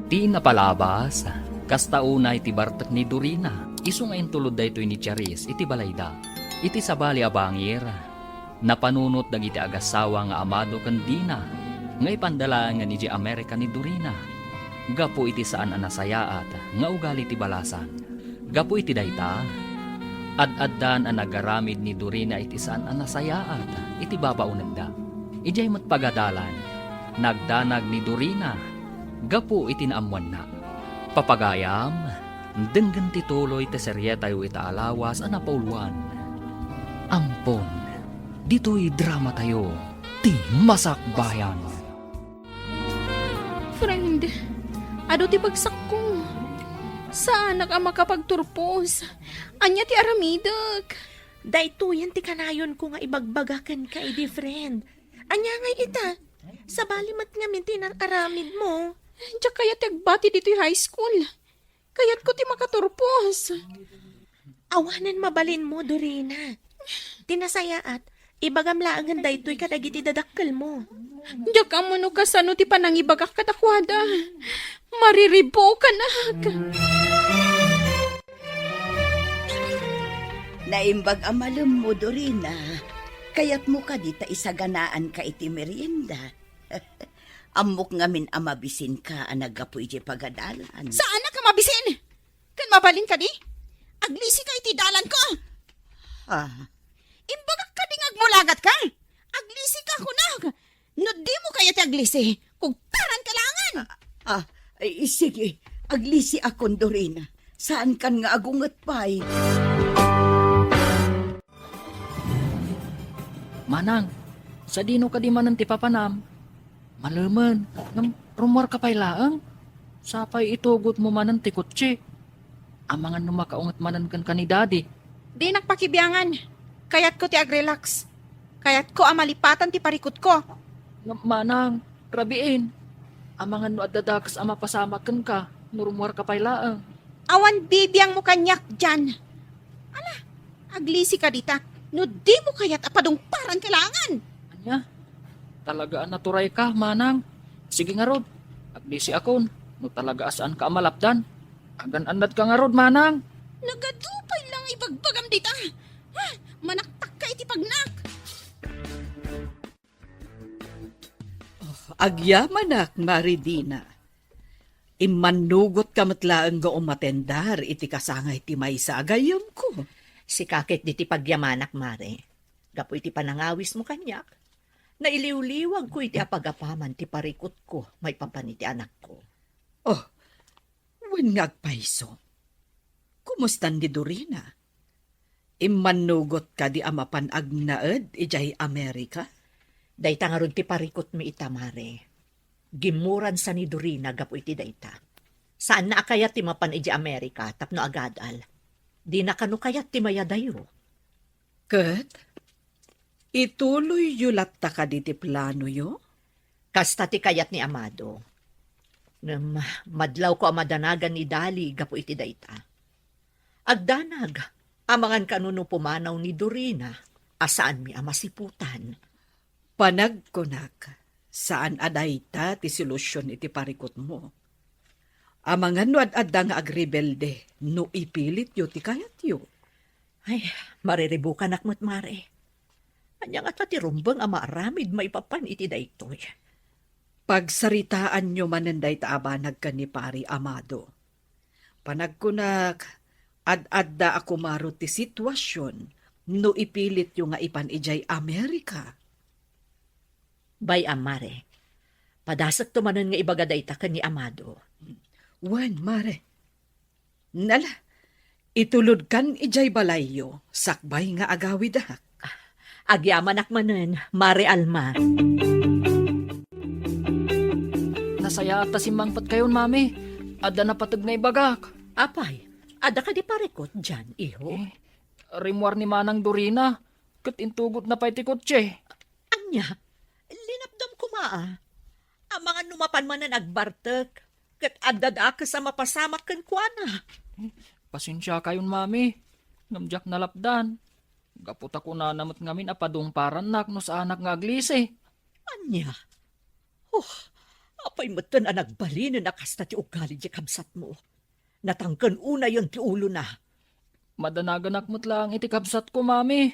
Ti napalabas, kasta unay ti bartek ni Dorina, isu nga intulod daytoy ni Charis iti balayda. Iti sabali a bangir, napanunot dagiti agassawa nga Amado ken Dina nga ipanda laengen idiay Amerika ni Dorina gapu iti saan a nasayaat nga ugali ti balasan. Gapu iti dayta, ad-addan a nagaramid ni Dorina iti saan a nasayaat iti babaonenda. Idiay met pagadalan, nagdanag ni Dorina gapu iti naammoanna. Papagayam, denggen ti tuloy ti serietayo ita a lawas a napauluan. Ampon, ditoy dramatayo, ti Masakbayan. Friend, adu ti bagsakko. Saanak a makapagturpos. Ania ti aramidek? Daytoyen ti kanayonko nga ibagbaga kenka idi, friend. Ania ngay ita? Sabali met ngamin ti inar-aramidmo. Diak kayat ti agbati ditoy high school. Kayatko ti makaturpos. Awanen mabalinmo, Dorina. Ti nasayaat, ibagam laengen daytoy kadagiti dadakkelmo. Diak ammo no kasano ti panangibagak kadakuada. Mariribukanak. Naimbag a malemmo, Dorina. Kayatmo kadi ta isaganaanka iti merienda? Ammok ngamin a mabisinka a naggapu idiay pagadalan. Saanak a mabisin? Ken mabalin kadi? Aglisika iti dalanko. Ah. Imbagak kadi nga agmulagatka? Aglisika, kunak. No dimo kayat ti aglisi, kugtaranka laengen. Ah, ay, sige. Aglisiakon, Dorina. Saankan nga agunget pay. Manang, sadino kadi manen ti papanam? Malemen, ngem rummuarka pay laeng. Sapay itugotmo manen ti kotse. Amangan no makaunget manen kenka ni Daddy. Dinak pakibiangan. Kayatko ti agrelax. Kayatko a malipatan ti parikutko. Ngem manang, rabiin. Amangan no adda dakes a mapasamak kenka no rummuarka pay laeng. Awan bibiangmo kaniak, Jan. Ala, aglisika dita. No dimo kayat a padungparan kailangan. Ania? Talaga a naturayka, manang. Sige ngarud, aglisiakon. No talaga a saanka a malapdan, agan-annadka ngarud, manang. Nagadu pay la nga ibagbagam dita. Ha? Manaktakka iti pagnak. Oh, agyamanak, Mari Dina. Immannugotka met laeng nga umatendar iti kasangay ti maysa a gayyemko. Sika ket diti pagyamanak, Mare. Gapu iti panangawismo kaniak, nailiwliwagko iti apagapaman ti parikutko maipapan iti anakko. Oh, wen nga agpayso. Kumustan ni Dorina? Immannugot kadi a mapan agnaed idiay Amerika? Dayta ngarud ti parikutmi ita, Mare. Gimmuransa ni Dorina gapu iti dayta. Saanna a kayat ti mapan idiay Amerika tapno agadal. Dina kano kayat ti mayadayo. Ket, ituloyyo latta kadi ti planoyo? Kasta ti kayat ni Amado. Ngem madlawko a madanagan ni Dali gapu iti dayta. Agdanag, amangan kano no pumanaw ni Dorina a saanmi a masiputan. Panagkunak, saan a dayta ti solusion iti parikutmo. Amangan no ad-adda nga agrebelde no ipilityo ti kayatyo. Ay, mariribukanak met, Mare. Ania ngata ti rumbeng a maaramid maipapan iti daytoy? Pagsaritaanyo manen dayta a banag ken ni Pari Amado. Panagkunak, ad-adda a kumaro ti situasion no ipilityo nga ipan idiay Amerika. Bay-am, Mare. Padasekto manen nga ibaga dayta ken ni Amado. Wen, Mare. Nala, itulodkan idiay balayyo, sakbay nga agawidak. Agyamanak manen, Mare Alma. Nasayaat ta simmangpetkayon, Mami. Adda napateg nga ibagak. Apay, adda kadi parikut dian, iho? Eh, rimmuar ni Manang Dorina, ket intugotna pay ti kotse. Ania? Linapdam koma, a? Amangan no mapan manen agbartek, ket adda dakes a mapasamak kenkuana. Pasensiakayon, Mami, ngem diak nalapdan. Gapu ta kunana met ngamin a padungparannak no saanak nga aglisi. Ania? Oh, apay metten a nagbalinen a kasta ti ugali ti kabsatmo? Natangken unayen ti ulona. Madanaganak met laeng iti kabsatko, Mami.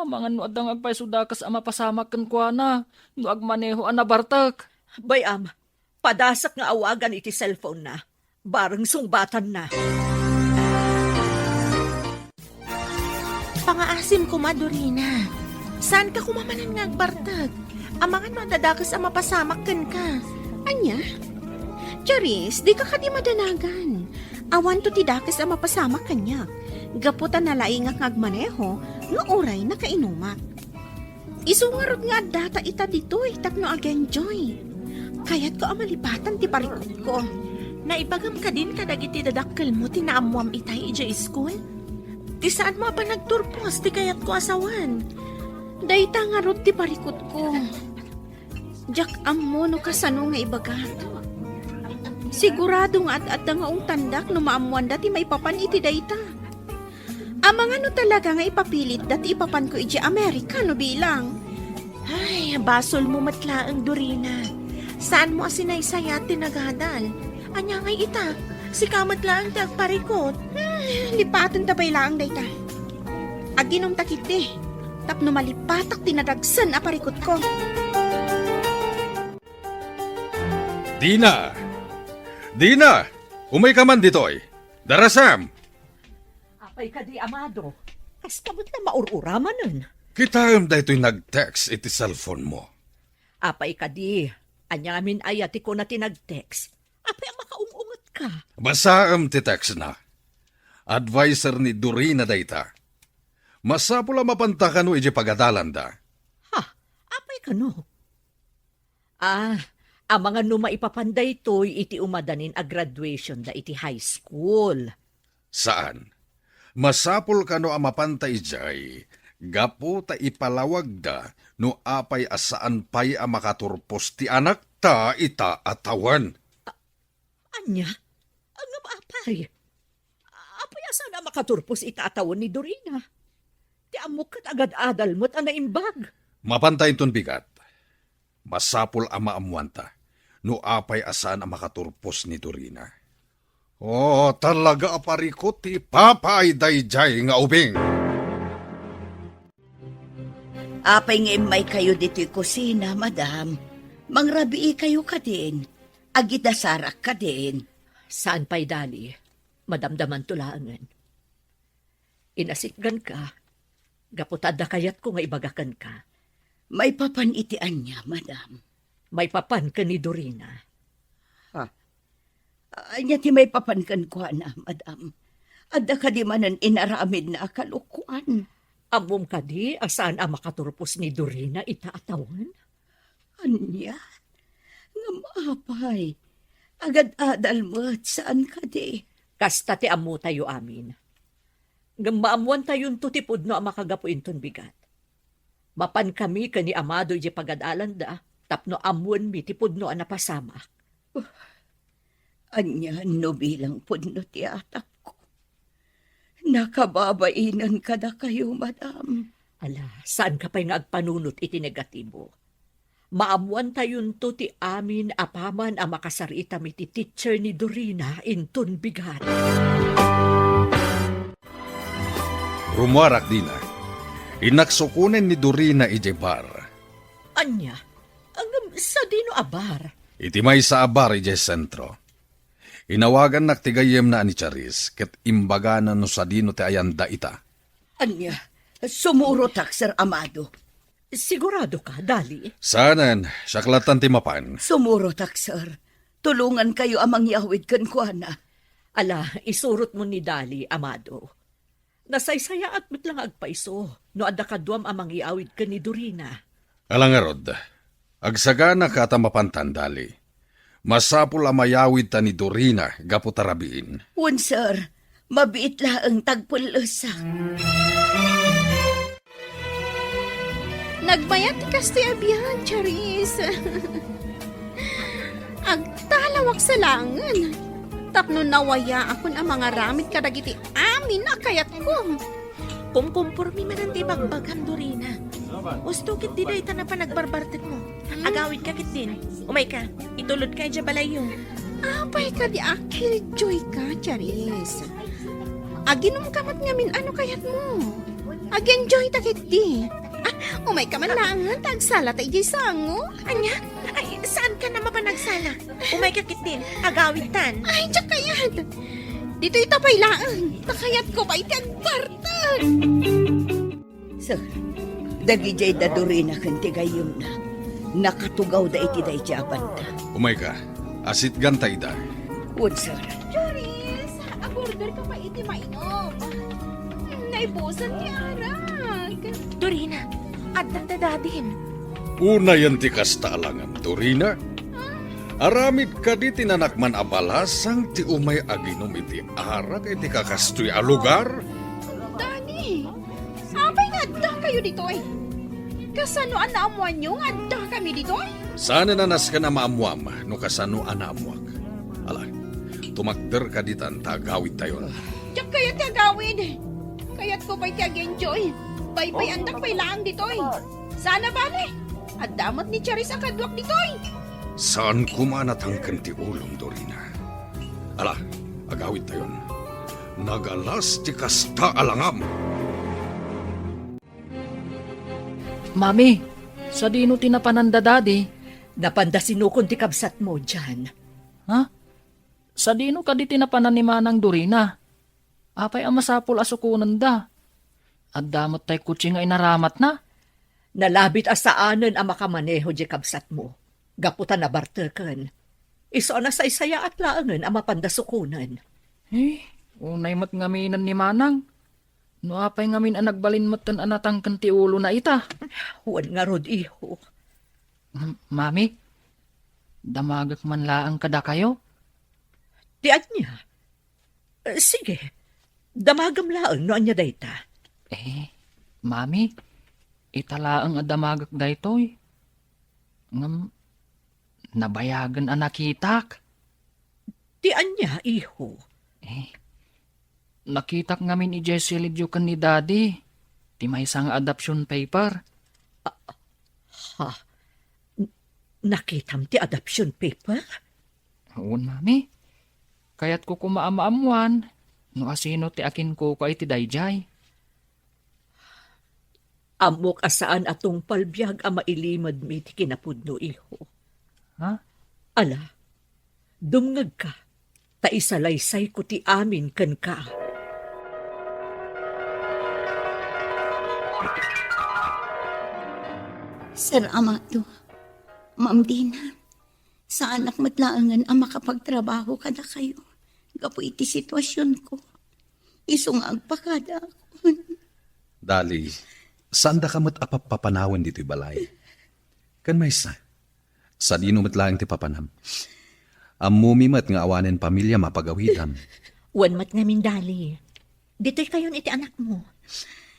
Amangan no adda nga agpayso dakes a mapasamak kenkuana no agmaneho a nabartek. Bay-am, padasek nga awagan iti cellphone-na. Bareng sungbatanna. Pangaasim koma, Dorina. Saanka koma manen nga agbartek? Amangan no adda dakes a mapasamak kenka. Ania? Charis, dika kadi madanagan. Awanto ti dakes a mapasamak kaniak. Gapu ta nalaingak nga agmaneho, nga uray nakainumak. Isu ngarud nga addata ita ditoy tapno agenjoy. Kayatko a malipatan ti parikutko. Naibagam kadin kadagiti dadakkelmo ti naammoam itay idiay iskul? Ti saanmo a panagturpos ti kayatko a sawen. Dayta ngarud ti parikutko. Diak ammo no kasano nga ibagak. Sigurado nga ad-adda nga ungtandak no maammoanda ti maipapan iti dayta. Amangan no talaga nga ipapilitda ti ipapanko idiay Amerika no bilang. Ay, basolmo met laeng, Dorina. Saanmo a sinaysayat ti nagadal. Ania ngay ita? Sika met laeng ti agparikut. Ay, lipatenta pay laeng dayta. Aginumta ketdi tapno malipatak ti nadagsen a parikutko. Dina! Dina! Umayka man ditoy! Darasam! Apay kadi, Amado? Kaska met la maur-uramanen. Kitaem daytoy nag-text iti cellphone-mo. Apay kadi? Ania ngamin aya ti kuna ti nag-text? Apay a makaung-ungetka? Basaem ti text-na. Adviser ni Dorina dayta. Masapul a mapanta kano idiay pagadalanda. Ha? Apay kano? Ah, amangan no maipapan daytoy iti umadanin a graduationda iti high school. Saan. Masapul kano a mapanta idiay, gapu ta ipalawagda no apay a saan pay a makaturpos ti anakta ita a tawen. Ania? Ngem apay? Apay a saan a makaturpos ita a tawen ni Dorina? Ti ammok ket agad-adal met a naimbag. Mapanta inton bigat. Masapul a maammoanta no apay a saan a makaturpos ni Dorina. Oh, talaga a parikut ti ipapaay daydiay nga ubing. Apay nga immaykayo ditoy kusina, madam? Mangrabiikayo kadin? Agidasarak kadin? Saan pay, Dali. Madamdamanto laengen. Inasitganka, gapu ta adda kayatko nga ibaga kenka. Maipapan iti ania, madam? Maipapan ken ni Dorina. Ha? Ania ti maipapan kenkuana, madam? Adda kadi manen inaramidna a kalokoan? Ammom kadi a saan a makaturpos ni Dorina ita a tawen? Ania? Ngem apay? Agad-adal met, saan kadi? Kasta ti ammotayo amin. Ngem maammoantayonto ti pudno a makagapu inton bigat. Mapankami ken ni Amado idiay pagad-alanda tapno ammoenmi ti pudno a napasamak. Ania no bilang pudno ti atapko? Nakababainen kadakayo, madam. Ala, saanka pay nga agpanunot iti negatibo. Maammoantayonto ti amin apaman a makasaritam iti teacher ni Dorina inton bigat. Rummuarak dina. Innak sukonen ni Dorina idiay bar. Ania? Ngem sadino a bar? Iti maysa a bar idiay sentro. Inawagannak ti gayyemna a ni Charis ket imbagana no sadino ti ayanda ita. Ania? Sumurotak, Sir Amado. Sigurado ka, Dali? Saanen, siak lattan ti mapan. Sumurotak, sir. Tulongankayo a mangyawid kenkuana. Ala, isurotmo ni Dali, Amado. Nasaysayaat met la nga agpayso no adda kaduam a mangyawid ken ni Dorina. Ala ngarud, agsagana ka ta mapantan, Dali. Masapul a mayawidta ni Dorina gapu ta rabiin. Wen, sir. Mabiit laeng ta agpellesak. Nagbayat ti kastoy a biag, Charis. Agtalawak sa laengen tapno nawayaakon a mangaramid kadagiti amin a kayatko. Kumkumpormi manen ti ibagbagam, Dorina. Usto ketdi dayta napan agbarbartekmo. Agawidka ketdin. Umayka, itulodka idiay balayyo. Apay kadi a killjoy ka, Charis? Aginumka met ngamin a no kayatmo. Ag-enjoy ta ketdi. Ah, umayka man laengen ta agsalata idiay sango. Ania? Ay, saankan a mapan agsala? Umayka ketdin, agawidtan. Ay, diak kayat. Ditoy ta pay laeng, ta kayatko pay ti agbartek. Sir, dagidiay da Dorina ken ti gayyemna. Nakatugawda iti daydiay a banda. Umayka, asitganta ida. Wen, sir. Charis, ag-order ka pay iti mainom. Naibusan ti arak. Dorina, addan da dadim. Unayen ti kasta a langam, Dorina. Aramid kadi ti nanakman a balasang ti umay aginom iti arak iti kakastoy a lugar? Dani, apay nga addakayo ditoy? Kasano a naammoanyo nga addakami ditoy? Saan a nasken a maammoam no kasano a naammoak. Ala, tumakder kaditan ta agawidtayon. Diak kayat ti agawid. Kayatko pay ti ag-enjoy. Paypayandak pay laeng ditoy. Saan a bale, adda met ni Charis a kaduak ditoy. Saan koma a natangken ti ulom, Dorina. Ala, agawidtayon. Nagalas ti kasta a langam. Mami, sadino ti napanan da Dadi? Napanda sinukon ti kabsatmo, Jan. Ha? Sadino kadi ti napanan ni Manang Dorina? Apay a masapul a sukonenda? Adda met tay kotse nga inaramatna? Nalabit a saanen a makamaneho diay kabsatmo, gapu ta nabarteken. Isu a nasaysayaat laengen a mapanda sukonen. Eh, unay met ngaminen ni Manang. No apay ngamin a nagbalin metten a natangken ti ulona ita? Wen ngarud, iho. M-, Mami, damagek man laeng kadakayo? Ti ania? Eh, sige, damagam laeng no ania dayta. Eh, Mami, ita laeng a damagek daytoy. Ngem, nabayagen a nakitak. Ti ania, iho? Eh, nakitak ngamin idiay silidyo ken ni Daddy. ti maysa nga adoption paper. Ha? N-, nakitam ti adoption paper? Wen, Mami. Kayatko koma a maammuan no asino ti akinkukua iti daydiay. Ammok a saan a tungpal biag a mailimedmi ti kinapudno, iho. Ha? Ala, dumngegka, ta isalaysayko ti amin kenka. Sir Amado, Ma'am Dina, saanak met laengen a makapagtrabaho kadakayo gapu iti situasionko. Isu nga agpakadaakon. Dali, saandaka met a pappapanawen ditoy balay. Ken maysa, sadino met laeng ti papanam. Ammomi met nga awanen pamiliam a pagawidam. Wen met ngamin, Dali. Ditoykayon iti anakmo.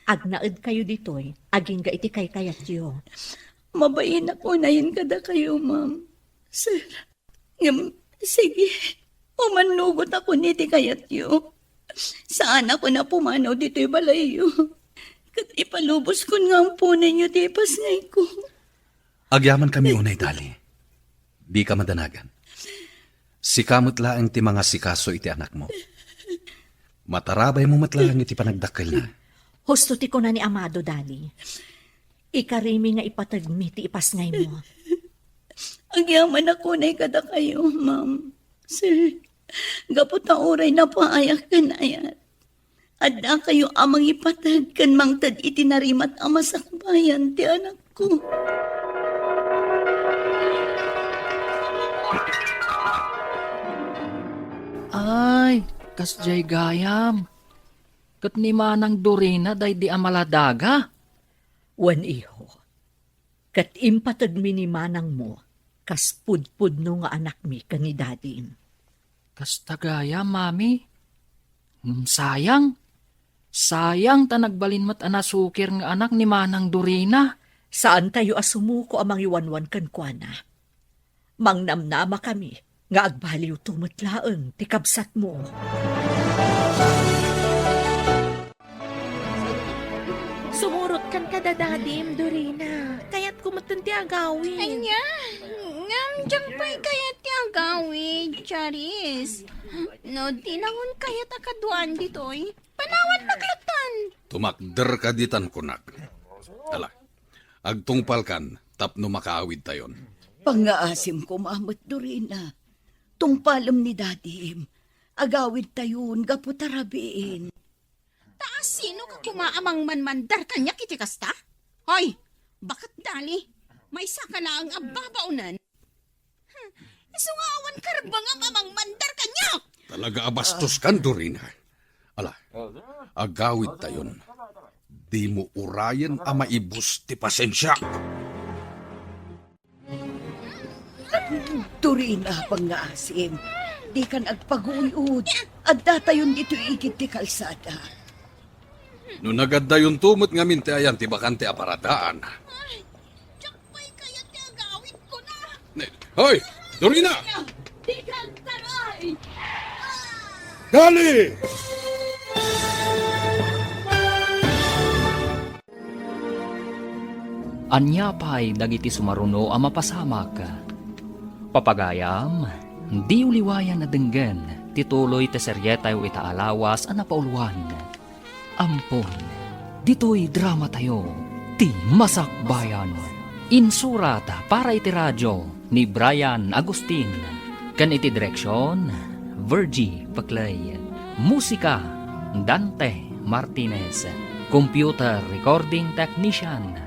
Agnaedkayo ditoy, agingga iti kaykayatyo. Mabainak unayen kadakayo, ma'am. Sir, ngem, sige, umannugotakon iti kayatyo. Saanakon a pumanaw ditoy balayyo. Ket ipaluboskon nga amponenyo ti ipasngayko. Agyamankami unay, Dali. Dika madanagan. Sika met laeng ti mangasikaso iti anakmo. Matarabaymo met laeng iti panagdakkelna. Husto ti kuna ni Amado, Dali. Ikarimi nga ipategmi ti ipasngaymo. Agyamanak unay kadakayo, ma'am. Sir, gapu ta uray napaayak ken ayat, addakayo a mangipateg ken mangted iti narimat a masakbayan ti anakko. Ay, kasdiay gayam. Ket ni Manang Dorina daydi a maladaga? Wen, iho. Ket impategmi ni manangmo kas pudpudno nga anakmi ken ni dadim. Kasta gayam, Mami. Ngem sayang. Sayang ta nagbalin met a nasukir nga anak ni Manang Dorina. Saantayo a sumuko a mangiwanwan kenkuana. Mangnamnamakami nga agbaliwto met laeng ti kabsatmo. Sumurotkan kada dadim, Dorina. Kayatko metten ti agawid. Ania? Ngem diak pay kayat ti agawid, Charis. No, dinangon kayat a kaduaan ditoy. Panawannak latta. Tumakderka ditan, kunak. Ala, agtungpalkan tapno makaawidtayon. Pangngaasim koma met, Dorina. Tungpalem ni dadim. Agawidtayon gapu ta rabiin. Ta asino ka koma a mangmanmandar kaniak iti kasta? Hoy, baket Dali, maysaka laeng a babaonen. Hmm, isu nga awan karbengam a mangmandar kaniak! Talaga a bastoskan, Dorina. Ala, agawidtayon. Dimo urayen a maibus ti pasensiak. Dorina, pangngaasim. Dikan agpaguy-ud. Addatayon ditoy igid ti kalsada. No nagaddayonto met ngamin ti ayan ti bakante a paradaan. Ay, diak pay kayat ti agawidkona. Ne, hoy, Dorina! Dikan taray! Dali! Ania pay dagiti sumaruno a mapasamak? Papagayam, diyo liwayan a denggen ti tuloy ti serietayo ita a lawas a napauluan. Ampon, ditoy dramatayo, Ti Masakbayan. Insurat para iti radio ni Brian Agustin. Ken iti direksion, Virgie Peclay. Musika, Dante Martinez. Computer recording technician,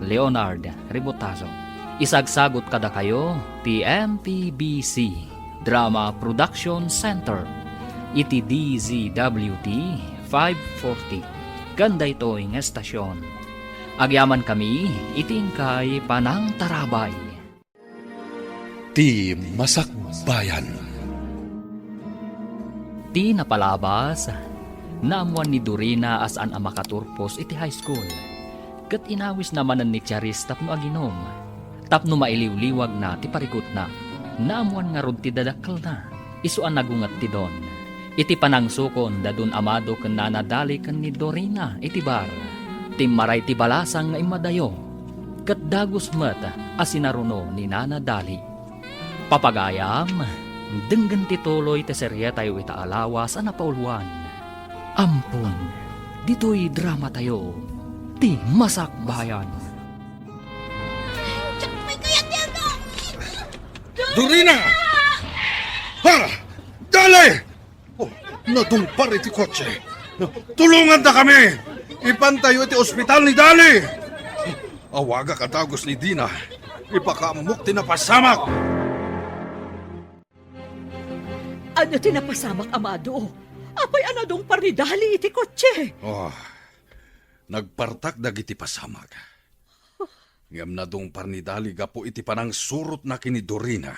Leonard Ributazo. Isagsagot kadakayo ti M P B C Drama Production Center iti D Z W T five forty. Ken daytoy nga estasion, agyamankami iti inkay panangtarabay. Ti Masakbayan. Ti napalabas, naammuan ni Dorina a saan a makaturpos iti high school, ket inawisna manen ni Charis tapno aginom. Tapno mailiwliwagna ti parikutna, naammuan ngarud ti dadakkelna, isu a nagunget ti Don. Iti panangsukon da Don Amado ken Nana Dali ken ni Dorina iti bar, Timmaray ti balasang nga immadayo, ket dagus met a sinaruno ni Nana Dali. Papagayam, denggen ti tuloy ti serietayo ita a lawas a napauluan. Ampon, ditoy dramatayo, ti Masakbayan. Diak pay kayat ti agamit. Dorina! Ha! Dali! Oh, nadungpar iti kotse. Tulongandakami! Ipantayo iti ospital ni Dali! Awagak a dagus ni Dina. Ipakaammok ti napasamak. Ania ti napasamak, Amado? Apay a nadungpar ni Dali iti kotse? Oh, nagpartak dagiti pasamak. Ngem nadungpar ni Dali gapu iti panangsurotna ken ni Dorina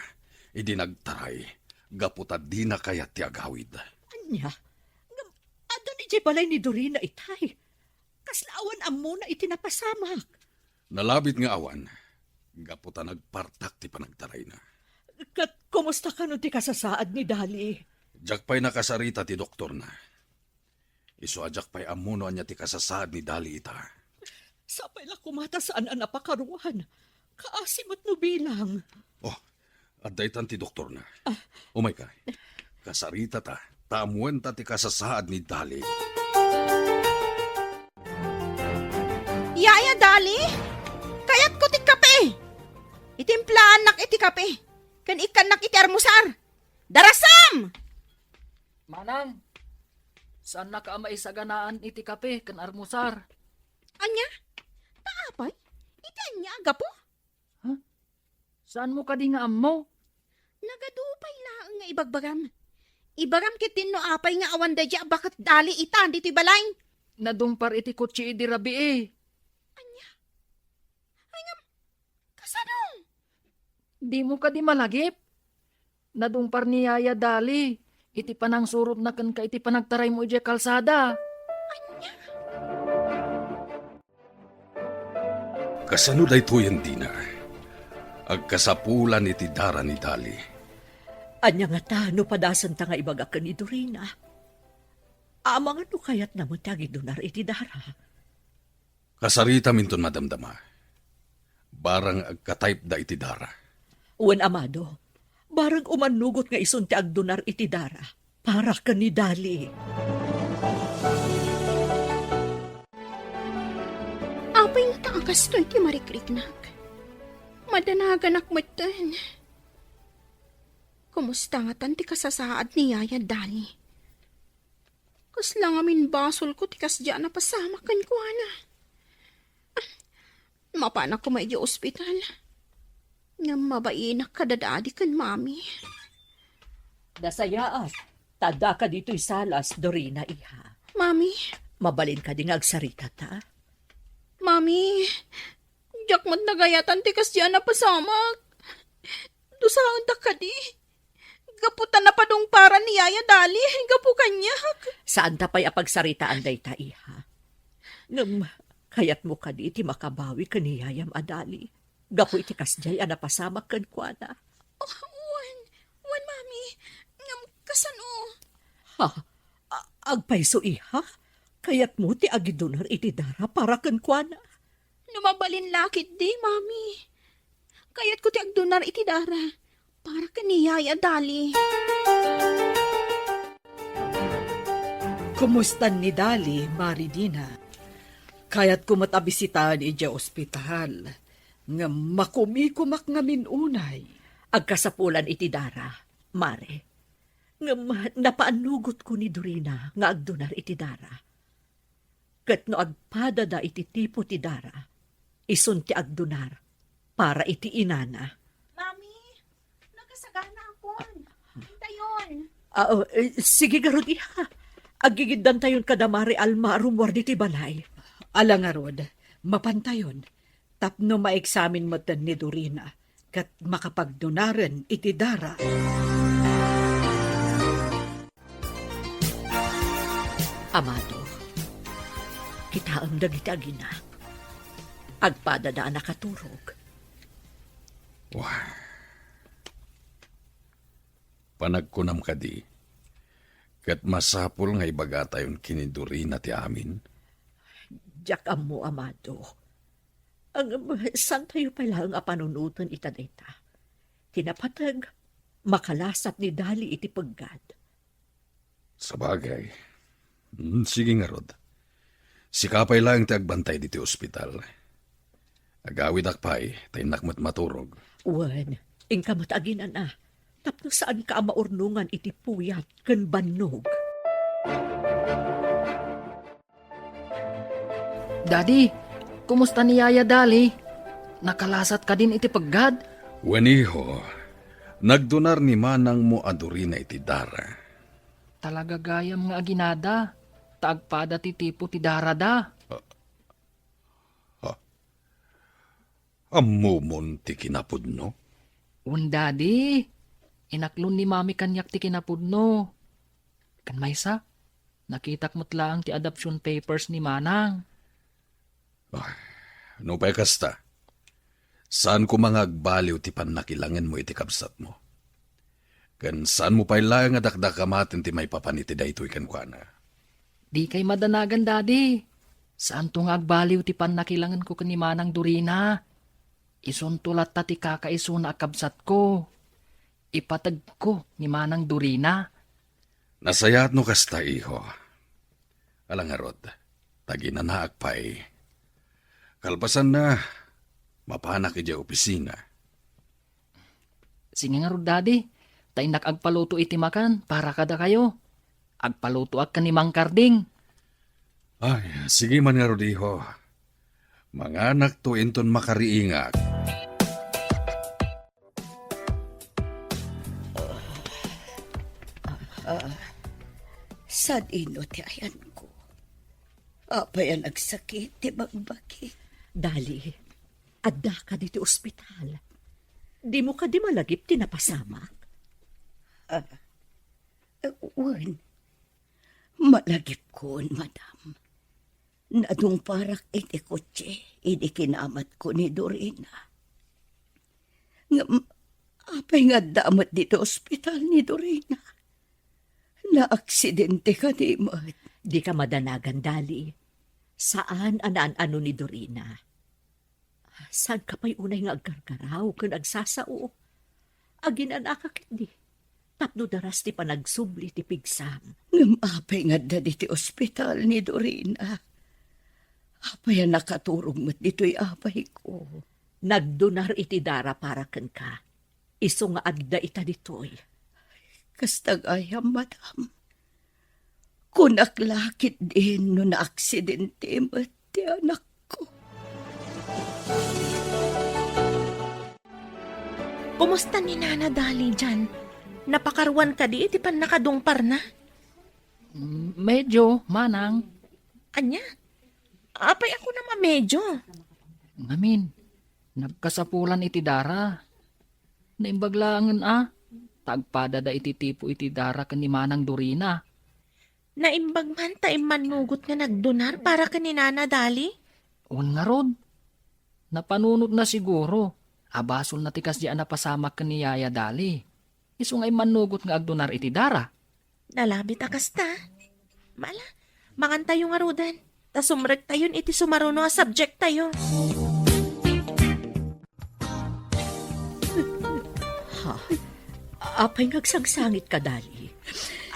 idi nagtaray gapu ta dina kayat ti agawid. Ania? Ngem adda idiay balay ni Dorina itay? Kasla awan ammona iti napasamak? Nalabit nga awan, gapu ta nagpartak ti panagtarayna. Ket kumusta kano ti kasasaad ni Dali? Diak pay nakasarita ti doktorna. Isu a diak pay ammo no ania ti kasasaad ni Dali ita. Sapay la koma ta saan a napakaruan. Kaasi met no bilang. Oh, adda itan ti doktorna. Ah. Umayka. Kasaritata, ta ammoenta ti kasasaad ni Dali. Yaya Dali, kayatko ti kape. Itimplaannak iti kape, ken ikkannak iti armusar. Darasam! Manang, saannaka a maisaganaan iti kape ken armusar. Ania? Ta apay? Iti ania a gapu? Ha? Saanmo kadi nga ammo? Nagadu pay laeng nga ibagbagam. Ibagam ketdin no apay nga awan daydi a baket Dali itan ditoy balay. Nadungpar iti kotse idi rabii. Ania? Ay ngem, kasano? Dimo kadi malagip? Nadungpar ni Yaya Dali iti panangsurotna kenka iti panagtaraymo idiay kalsada. Ania? Kasano daytoyen, Dina? Agkasapulan iti dara ni Dali. Ania ngata no padasenta nga ibaga ken ni Dorina? Amangan no kayatna met ti agidunar iti dara. Kasaritaminton madamdama. Barang agkataypda iti dara. Wen, Amado, barang umannugot nga isun ti agdunar iti dara para ken ni Dali. Apay ngata a kastoy ti marikriknak? Madanaganak metten. Kumusta ngatan ti kasasaad ni Yaya Dali? Kasla ngamin basolko ti kasdiay a napasamak kenkuana. Mapanak koma idiay ospital. Ngem mabainak kadadaadi ken Mami. Nasayaat, ta addaka ditoy salas, Dorina, iha. Mami. Mabalin kadi nga agsaritata? Mami, diak met nagayatan ti kasdiay a napasamak. Dusaendak kadi. Gapu ta napadungparan ni Yaya Dali, gapu kaniak. Saanta pay a pagsaritaan dayta, iha. Ngem, kayatmo kadi ti makabawi ken ni Yayam a Dali, gapu iti kasdiay a napasamak kenkuana? Oh, wen, wen, Mami. Ngem kasano? Ha? A-, agpayso, iha? Kayatmo ti agidunar iti dara para kenkuana? No mabalin la ketdi, Mami. Kayatko ti agdunar iti dara para ken ni Yaya Dali. Kumustan ni Dali, Mari Dina? Kayatko met a bisitaen idiay ospital, ngem makumikumak ngamin unay. Agkasapulan iti dara, Mare. Ngem napaannugotko ni Dorina nga agdunar iti dara. Ket no agpadada iti tipo ti dara, isun ti agdunar para iti inana. Mami, nakasaganakon. Intayon. Ah, oh, eh, sige ngarud, iha. Aggigiddantayon kada Mari Alma a rummuar ditoy balay. Ala ngarud, mapantayon. Tapno maeksamin metten ni Dorina ket makapagdunaren iti dara. Amado, kitaem dagiti aginak. Agpadada a nakaturog. Wah. Panagkunam kadi, ket masapul nga ibagatayon ken ni Dorina ti amin? Diak ammo, amado. Ngem, saantayo pay laeng a panunoten ita dayta. Ti napateg, makalasat ni Dali iti peggad. Sabagay. Hmm, sige ngarud. Sika pay laeng ti agbantay ditoy ospital. Agawidak pay, ta innak met maturog. Wen, inka met aginana, tapno saanka a maurnongan iti puyat ken bannog. Daddy, kumusta ni Yaya Dali? Nakalasat kadin iti peggad? Wen, iho, nagdunar ni manangmo a Dorina iti dara. Talaga gayam nga aginada, ta agpada ti tipo ti darada. Ha? Ammomon ti kinapudno? Wen, Daddy. Inaklon ni Mami kaniak ti kinapudno. Ken maysa, nakitak met laeng ti adoption papers ni Manang. Ay, nupay kasta, saan koma nga agbaliw ti pannakilangenmo iti kabsatmo. Ken saanmo pay laeng a dakdakamaten ti maipapan iti daytoy kenkuana. Dikay madanagan, Daddy. Saanto nga agbaliw ti pannakilangenko ken ni Manang Dorina. Isunto latta ti kakaisuna a kabsatko. Ipategko ni Manang Dorina. Nasayaat no kasta, iho. Ala ngarud, ta aginanaak pay. Kalpasanna, mapanak idiay opisina. Sige ngarud, Daddy, ta innak agpaluto iti makan para kadakayo. Agpalutoak ken ni Mang Karding. Ay, sige man ngarud, iho. Manganakto inton makariingak. Ah, sadino ti ayanko? Apay a nagsakit ti bagbagi? Dali, addaka ditoy ospital. Dimo kadi malagip ti napasamak? Ah, wen, malagipkon, madam. Nadungparak iti kotse idi kinamatko ni Dorina. Ngem, apay nga adda met ditoy ospital ni Dorina? Naaksidente kadi met? Dika madanagan, Dali. Saan a naan-ano ni Dorina. Saanka pay unay nga aggargaraw ken agsasao? Aginanaka ketdi tapno daras ti panagsubli ti pigsam. Ngem apay nga adda ditoy ospital ni Dorina? Apay a nakaturog met ditoy apayko? Nagdonar iti dara para kenka. Isu nga adda ita ditoy. Kasta gayam, madam. Kunak la ketdin no naaksidente met ti anakko. Kumusta ni Nana Dali dian? Napakaruan kadi iti pannakadungparna? Mm, medyo, manang. Ania? Apay a kunam a medyo? Ngamin, nagkasapulan iti dara. Naimbag laengen a, ta agpadada iti tipo iti dara ken ni Manang Dorina. Naimbag man ta immannugot nga nagdonar para ken ni Nana Dali? Wen ngarud. Napanunotna siguro a basolna ti kasdi a napasamak ken ni Yaya Dali. Isu nga immannugot nga agdonar iti dara. Nalabit a kasta. Mala, mangantayo ngaruden, ta sumrektayon iti sumaruno a subjecttayo. Ha? Apay nga agsangsangitka, Dali?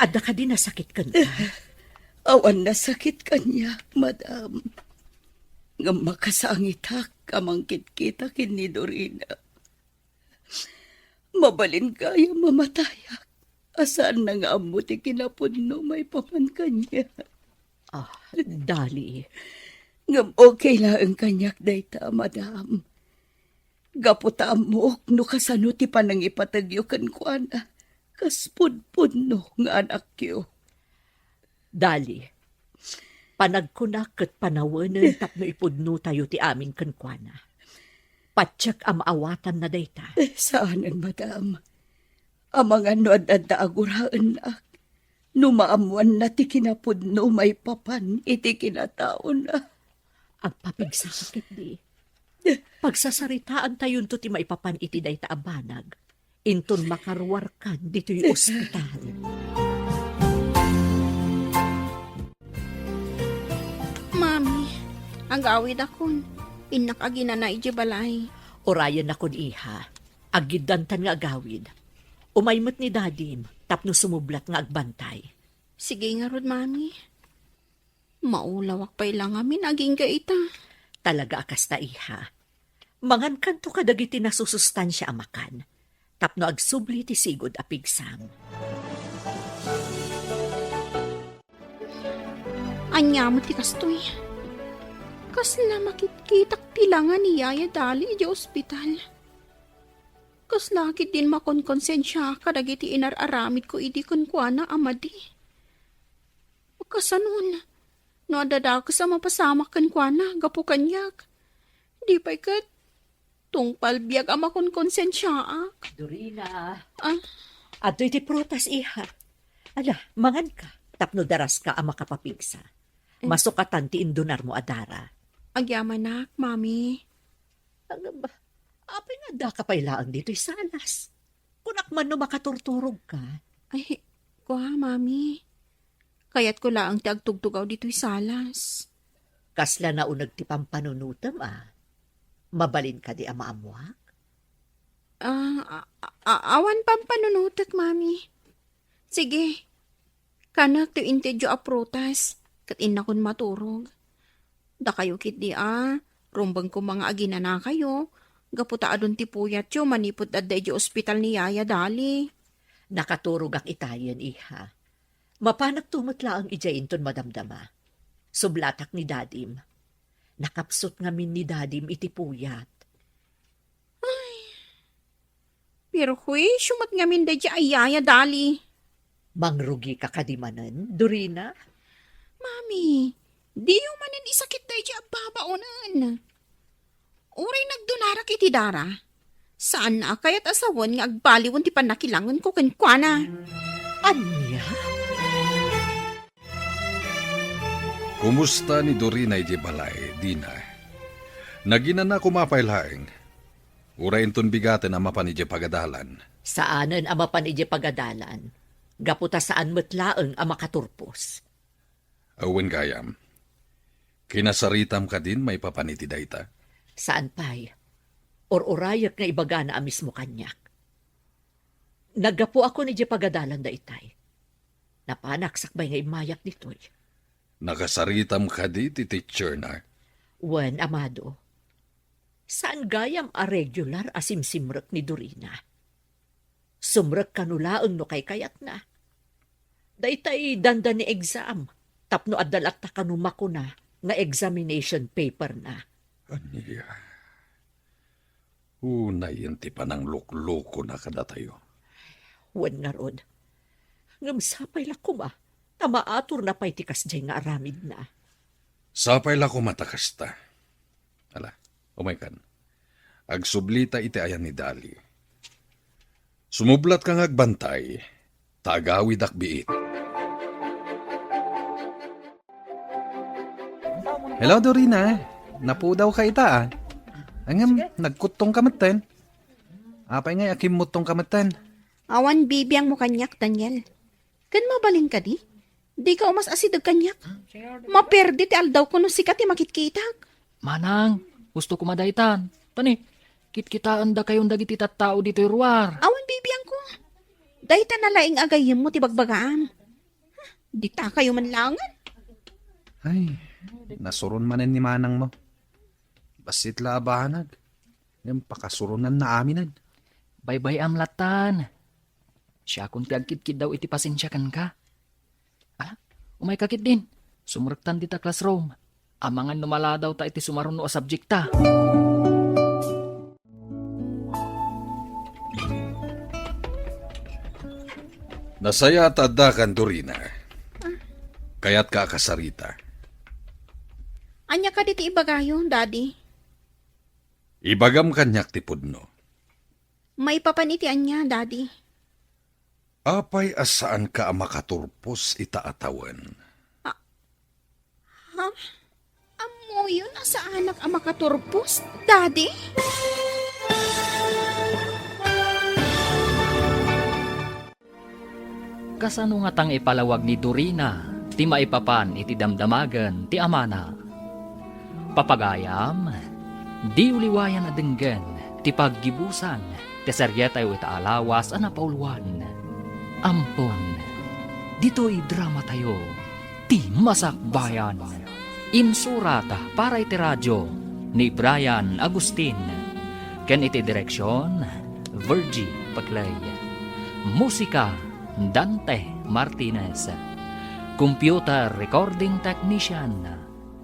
Adda kadi nasakit kenka? Awan nasakit kaniak, madam. Ngem makasangitak a mangkitkita ken ni Dorina. Mabalin gayam a matayak a saanna nga ammo ti kinapudno maipapan kaniak. Ah, Dali. Ngem okay laeng kaniak dayta, madam. Gapu ta ammok no kasano ti panangipategyo kenkuana kas pudpudno nga anakyo. Dali, panagkunak ket panawenen tapno ipudnotayo ti amin kenkuana. Patiek a maawatanna dayta. Eh, saanen, madam. Amangan no adda a guraennak no maammoanna ti kinapudno maipapan iti kinataona. Agpapigsa ketdi. Pagsasaritaantayonto ti maipapan iti dayta a banag. Inton makaruarkan ditoy ospital. Mami, Agawidakon. Innak aginana idiay balay. Urayennakon, iha. Aggiddantan nga agawid. Umay met ni dadim tapno sumublat nga agbantay. Sige ngarud, Mami. Maulawak pay la ngamin agingga ita. Talaga a kasta, iha. Mangankanto kadagiti nasusustansia a makan tapno agsubli ti sigud a pigsam. Ania met ti kastoy? Kasla makitkitak ti langa ni Yaya Dali idiay ospital. Kasla ketdin makonkonsensiaak kadagiti inar-aramidko idi kenkuana a madi. Kasanon, no adda dakes a mapasamak kenkuana gapu kaniak, di pay ket tungpal biag a makonkonsensiaak. Dorina. Ah? Adtoy ti prutas, iha. Ala, manganka, tapno daraska a makapapigsa. Mm. Masukatan ti indunarmo a dara. Agyamanak, Mami. Agaba, apay nga addaka pay laeng ditoy salas? Kunak man no makaturturogka. Ay, kua, Mami. Kayatko laeng ti agtugtugaw ditoy salas. Kasla nauneg ti pampanunotem, a? Mabalin kadi a maammoak? Ah, a-, a-, awan pampanunotek, Mami. Sige, kanek ti intedyo a prutas, ket innakon maturog. Dakayo ketdi a, rumbeng koma nga aginanakayo, gapu ta adun ti puyatyo manipud adda idiay ospital ni Yaya Dali. Nakaturogak itayen, iha. Mapanakto met laeng idiay inton madamdama. Sublatak ni dadim. Nakapsut ngamin ni dadim iti puyat. Ay, perhuisio met ngamin daydiay a Yaya Dali. Mangrugika kadi manen, Dorina? Mami, diyo manen isakit daydiay a babaonen. Uray nagdunarak iti dara, saanna a kayat a sawen nga agbaliwen ti pannakilangenko kenkuana. Ania? Kumusta ni Dorina idiay balay, Dina? Naginana koma pay laeng? Uray inton bigaten a mapan idiay pagadalan? Saanen a mapan idiay pagadalan, gapu ta saan met laeng a makaturpos. Awan gayam. Kinasaritam kadin maipapan iti dayta? Saan pay. Ur-urayek nga ibagana a mismo kaniak. Naggapuakon idiay pagadalan daytay. Napanak sakbay nga immayak ditoy. Nakasaritam kadi ti teacher na? Wen, amado. Saan gayam a regular a simsimrek ni Dorina. Sumrek kano laeng no kaykayatna. Daytay dandani exam, tapno adda latta kano makuna nga examination paper na. Ania? Unayen ti panangluklukona kadatayo. Wen ngarud, ngem sapay la koma ta maaturna pay ti kasdiay nga aramidna. Sapay la koma ta kasta. Ala, umaykan. Agsublita iti ayan ni Dali. Sumublatka nga agbantay, ta agawidak biit. Hello, Dorina. Napudawka ita, a. Ngem, nagkuttongka metten. Apay ngay a kimmutongka metten? Awan bibiangmo kaniak, Daniel. Ken mabalin kadi? Dika umas-asideg kaniak. Maperdi ti aldawko no sika ti makitkitak. Manang, husto koma daytan. Tani, kitkitaendakayon dagiti tattao ditoy ruar. Awan bibiangko. Dayta na laeng a gayyemmo ti bagbagaam. Ditakayo man laengen. Ay, nasuron manen ni manangmo. Bassit la a banag. Ngem pakasuronnanna aminen. Baybay-am lattan. Siakon ti agkitkiddaw iti pasensia kenka. Ah, umayka ketdin. Sumrektan dita classroom. Amangan no maladawta iti sumaruno a subjekta. Nasayaat ta addakan, Dorina. Kayatka a kasarita. Ania kadi ti ibagayo, Daddy? Ibagam kaniak ti pudno. Maipapan iti ania, Daddy? Apay a saanka a makaturpos ita a tawen? A-, ha? Ammoyon a saanak a makaturpos, Daddy? Kasano ngatang ipalawag ni Dorina ti maipapan iti damdamagen ti amana? Papagayam, diyo liwayan a denggen ti paggibusan ti serietayo ita a lawas a napauluan. Ampon, ditoy dramatayo, Ti Masakbayan. Insurat para iti radio ni Brian Agustin, ken iti direksion, Virgie Paclay. Musika, Dante Martinez. Computer recording technician,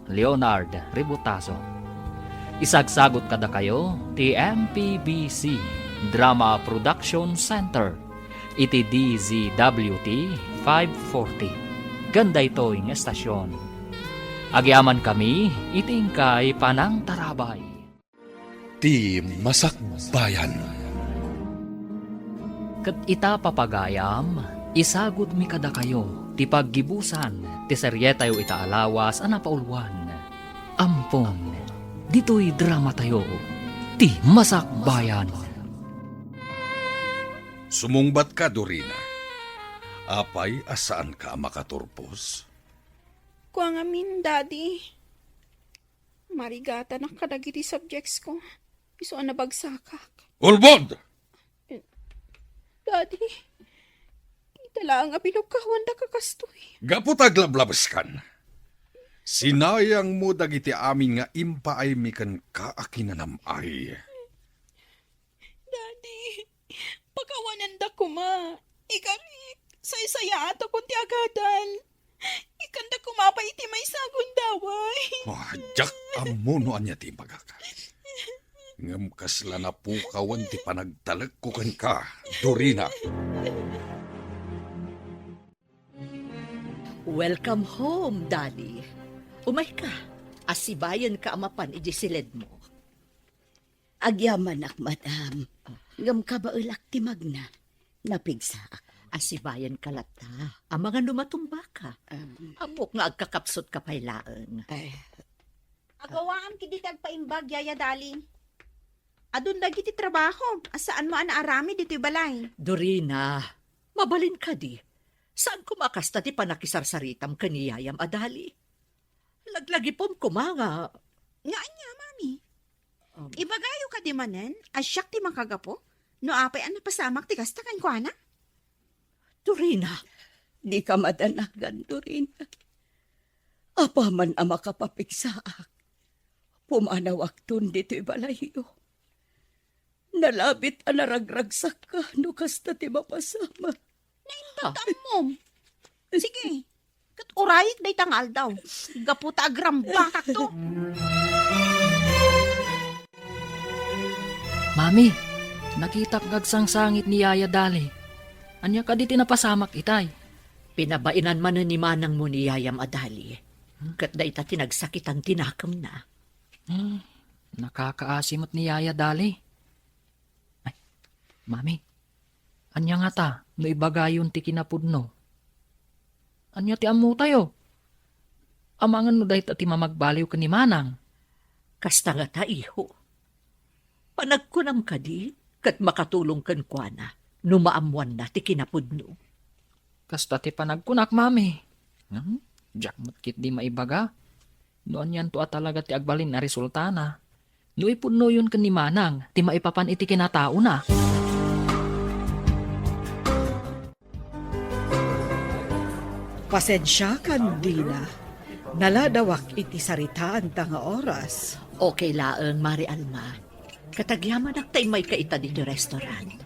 Leonard Ributaso. Isagsagot kadakayo ti M P B C Drama Production Center iti D Z W T five forty ken daytoy nga estasion. Agyamankami iti inkay panangtarabay. Ti Masakbayan. Ket ita, papagayam, isagutmi kadakayo ti paggibusan ti serietayo ita a lawas a napauluan. Ampon, ditoy dramatayo, Ti Masakbayan. Sumungbatka, Dorina. Apay a saanka a makaturpos? Kua ngamin, Daddy. Marigatanak kadagiti subjects ko. Isu a nabagsakak. Ulbod! Daddy, kita laeng a binugkawandak a kastoy. Gapu ta aglablabeskan, sinayangmo dagiti amin nga impaaymi kenka a kinanam-ay. Daddy, pakawananda koma. Ikarik, saysayaatakon ti agadal. Ikkanda koma pay iti maysa a gundaway. Ah, diak ammo no ania ti ibagak. Ngem kasla napukawan ti panagtalekko kenka, Dorina. Welcome home, Daddy. Umayka, asibayanka a mapan idiay siledmo. Agyamanak, madam. Ngem kabaelak ti magna. Napigsaak. Asibayanka latta. Amangan no matumbaka. Um. Ammok nga agkakapsutka pay laeng. Ay. Agawaam ketdi ti agpaimbag, Yaya Dali. Adun dagiti trabahom a saanmo a naaramid ditoy balay. Dorina, mabalin kadi. Saan koma a kasta ti panakisarsaritam ken ni yayam a Dali? Laglagipem koma nga. Nga ania, Mami? Um. Ibagayo kadi manen a siak ti makagapu no apay a napasamak ti kasta kenkuana? Dorina. Dika madanagan, Dorina. Apaman a makapapigsaak, pumanawakton ditoy balayyo. Nalabit a naragragsakka no kasta ti mapasamak. Naimbag ta ammom. Sige, ket urayek dayta nga aldaw. Gapu ta agrambakakto. Mami, nakitak nga agsangsangit ni Yaya Dali. Ania kadi ti napasamak itay? Pinabainan manen ni manangmo ni yayam a Dali. Ket dayta ti nagsakitan ti nakemna. Hmm, nakakaasi met ni Yaya Dali. Ay, Mami, ania ngata no ibagayon ti kinapudno? Ania ti ammotayo? Amangan no dayta ti mamagbaliw ken ni Manang. Kasta ngata, iho. Panagkunam kadi, ket makatulong kenkuana no maammoanna ti kinapudno. Kasta ti panagkunak, Mami. Hmm? Diak met ketdi maibaga no anianto a talaga ti agbalin a resultana no ipudnoyon ken ni Manang ti maipapan iti kinataona. Pasensiakan, Dina. Naladawak iti saritaanta nga oras. Okay laeng, Mare Alma. Ket agyamanak ta immayka ita ditoy restaurant.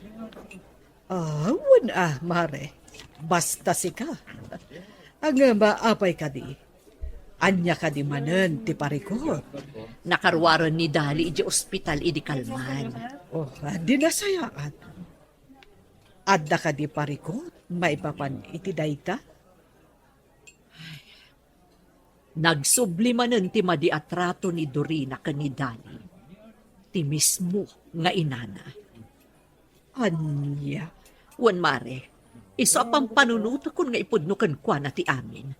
Ah, wen a, Mare. Basta sika. Ngem, apay kadi? Ania kadi manen ti parikut? Nakaruaren ni Dali idiay ospital idi kalman. Oh, ah, di nasayaat. Adda kadi parikut maipapan iti dayta? Nagsubli manen ti madi a trato ni Dorina ken ni Dali, ti mismo nga inana. Ania? Wen, Mare, isu a pampanunotekon nga ipudno kenkuana ti amin.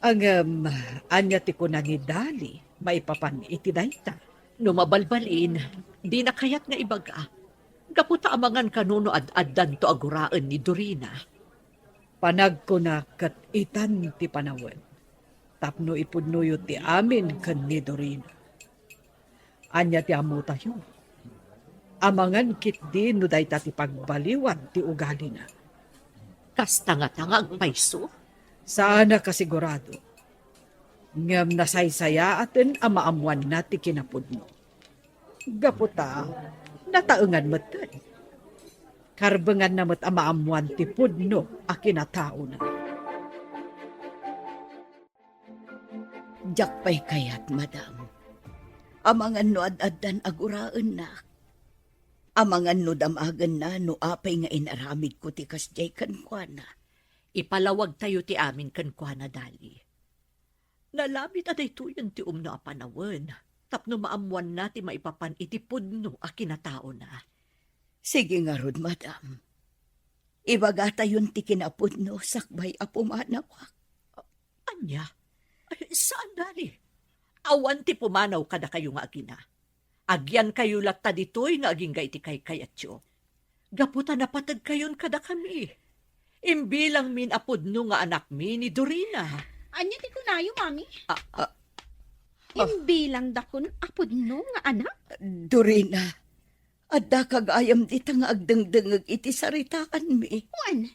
Ngem, ania ti kuna ni Dali maipapan iti dayta? No mabalbalin, dina kayat nga ibaga. Gapu ta amangan kano no ad-addanto a guraen ni Dorina. Panagkunak ket itan ti panawen. tapno ipudnoyo ti amin ken ni Dorina. Ania ti ammotayo? Amangan ketdi no dayta ti pagbaliwan ti ugalina. Kasta ngata nga agpayso? Saan a kasigurado. Ngem nasaysayaaten a maammoanna ti kinapudno. Gapu ta, nataengan metten. Karbenganna met a maammoan ti pudno a kinataona. Diak pay kayat, madam. Amangan no ad-addan a guraennak. Amangan no damagenna no apay nga inaramidko ti kasdiay kenkuana. Ipalawagtayo ti amin kenkuana, Dali. Nalabit a daytoyen ti umno a panawen tapno maammoanna ti maipapan iti pudno a kinataona. Sige ngarud, madam. Ibagatayon ti kinapudno sakbay a pumanawak. Ania? Ay, saan, Dali. Awan ti pumanaw kadakayo nga agina. Agyankayo latta ditoy nga agingga iti kaykayatyo. Gapu ta napategkayon kadakami. Imbilangmin a pudno nga anakmi ni Dorina. Ania ti kunayo, Mami? Ah, ah. Imbilangdakon a pudno nga anak? Dorina, addaka gayam dita nga agdengdengngeg iti saritaanmi. Wen,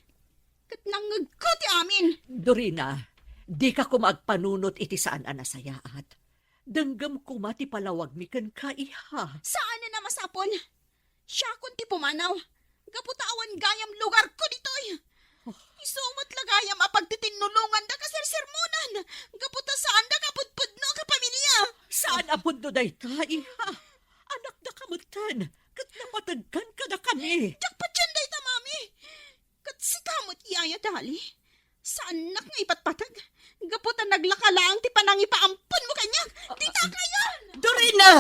ket nangngegko ti amin. Dorina, dika koma agpanunot iti saan a nasayaat. Denggem koma ti palawagmi kenka, iha. Saanen a masapul. Siakon ti pumanaw. Gapu ta awan gayam lugarko ditoy. Oh. Isu met la gayam a pagtitinnulonganda a sersermonan. Gapu ta saanda a pudpudno a kapamilya. Saan a pudno dayta, iha? Anakdaka metten, ket napategkan kadakami. Diak patien dayta, Mami. Ket sika met, Yaya Dali, saannak nga ipatpateg, gapu ta naglaka laeng ti panangipaamponmo kaniak. Dita kayon! Dorina!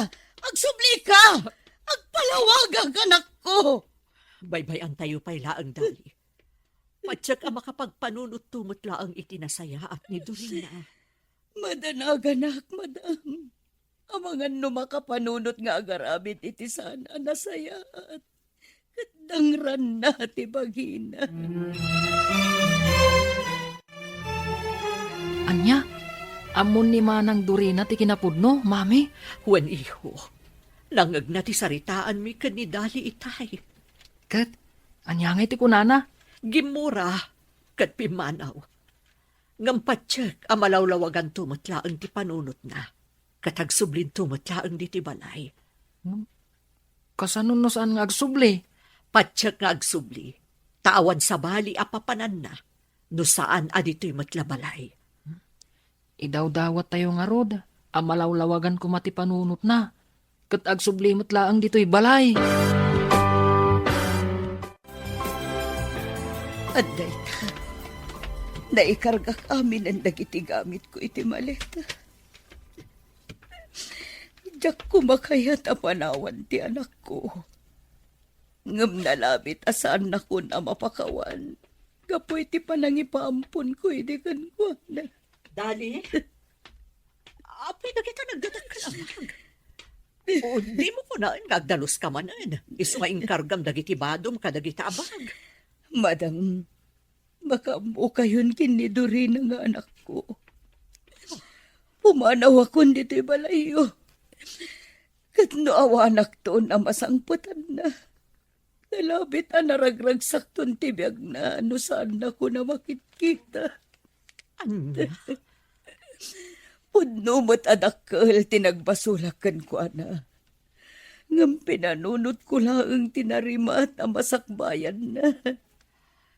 Agsublika! Agpalawagak, anakko! Baybay-antayo pay laeng, Dali. Patiek a makapagpanunotto met laeng iti nasayaat ni Dorina. Madanaganak, madam. Amangan no makapanunot nga agaramid iti saan a nasayaat, ket dangranna ti bagina. Ania? Ammon ni Manang Dorina ti kinapudno, Mami? Wen, iho. Nangngegna ti saritaanmi ken ni Dali itay. Ket ania ngay ti kunana? Gimmura ket pimmanaw. Ngem patiek a malawlawaganto met laeng ti panunotna, ket agsublinto met laeng ditoy balay. Hmm? Kasano no saan nga agsubli? Patiek nga agsubli, ta awan sabali a papananna no saan a ditoy met la balay. Idawdawattayo ngarud a malawlawagan koma ti panunotna, ket agsubli met laeng ditoy balay. Adda ita, naikargak aminen dagiti gamitko iti maleta. Diak koma kayat a panawan ti anakko. Ngem nalabit a saannakon a mapakawan gapu iti panangipaamponko idi kenkuana. Dali, apay dagita nagdadakkel a bag? O, dimo kunaen nga agdaluska manen, isu nga inkargam dagiti badom kadagita a bag. Madam, makaammokayon ken ni Dorina nga anakko. Pumanawakon ditoy balayyo. Ket no awanakton a masangpetanna, nalabit a naragragsakton ti biagna no saannakon a makitkita. Ania? Pudno met a dakkel ti nagbasolak kenkuana. Ngem pinanunotko laeng ti narimat a masakbayanna.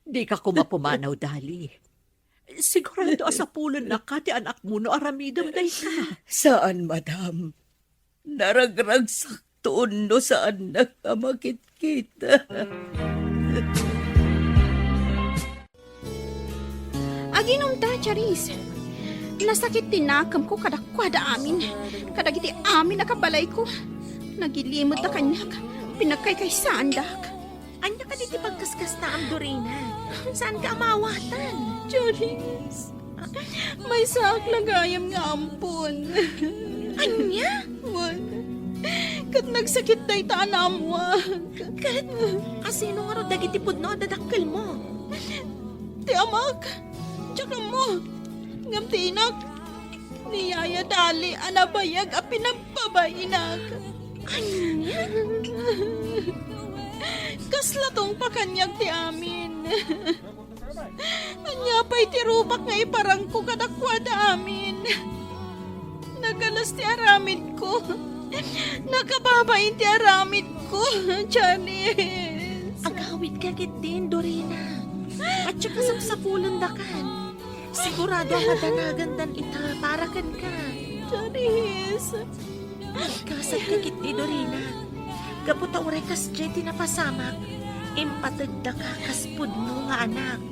Dika koma pumanaw, Dali. Sigurado a sapulennaka ti anakmo no aramidem dayta. Saan, madam. Naragragsakton no saannak a makitkita. Aginumta, Charis. Nasakit ti nakemko kadakuada amin, kadagiti amin a kabalayko. Nagilimedda kaniak, pinagkaykaysaandak. Ania kadi ti pagkaskastaam, Dorina? Saanka a maawatan? Charis, maysaak la gayam nga ampon. Ania? Wen, ket nagsakit dayta a naammoak. Ket asino ngarud dagiti pudno a dadakkelmo? Ti amak, diak ammo. Ngem ti inak, ni Yaya Dali a nabayag a pinagpabainak. Ania? Kasla tungpakaniak ti amin. Ania pay ti rupak nga iparangko kadakuada amin? Nagalas ti aramidko. Nakababain ti aramidko, Janice. Agawidka ketdin, Dorina. At saka sapsapulendakan. Sigurado a madanagandan ita para kenka. Janice. Nagkasatka ketdi, Dorina. Gapu ta uray kasdiay ti napasamak, impategdaka kas pudno nga anak.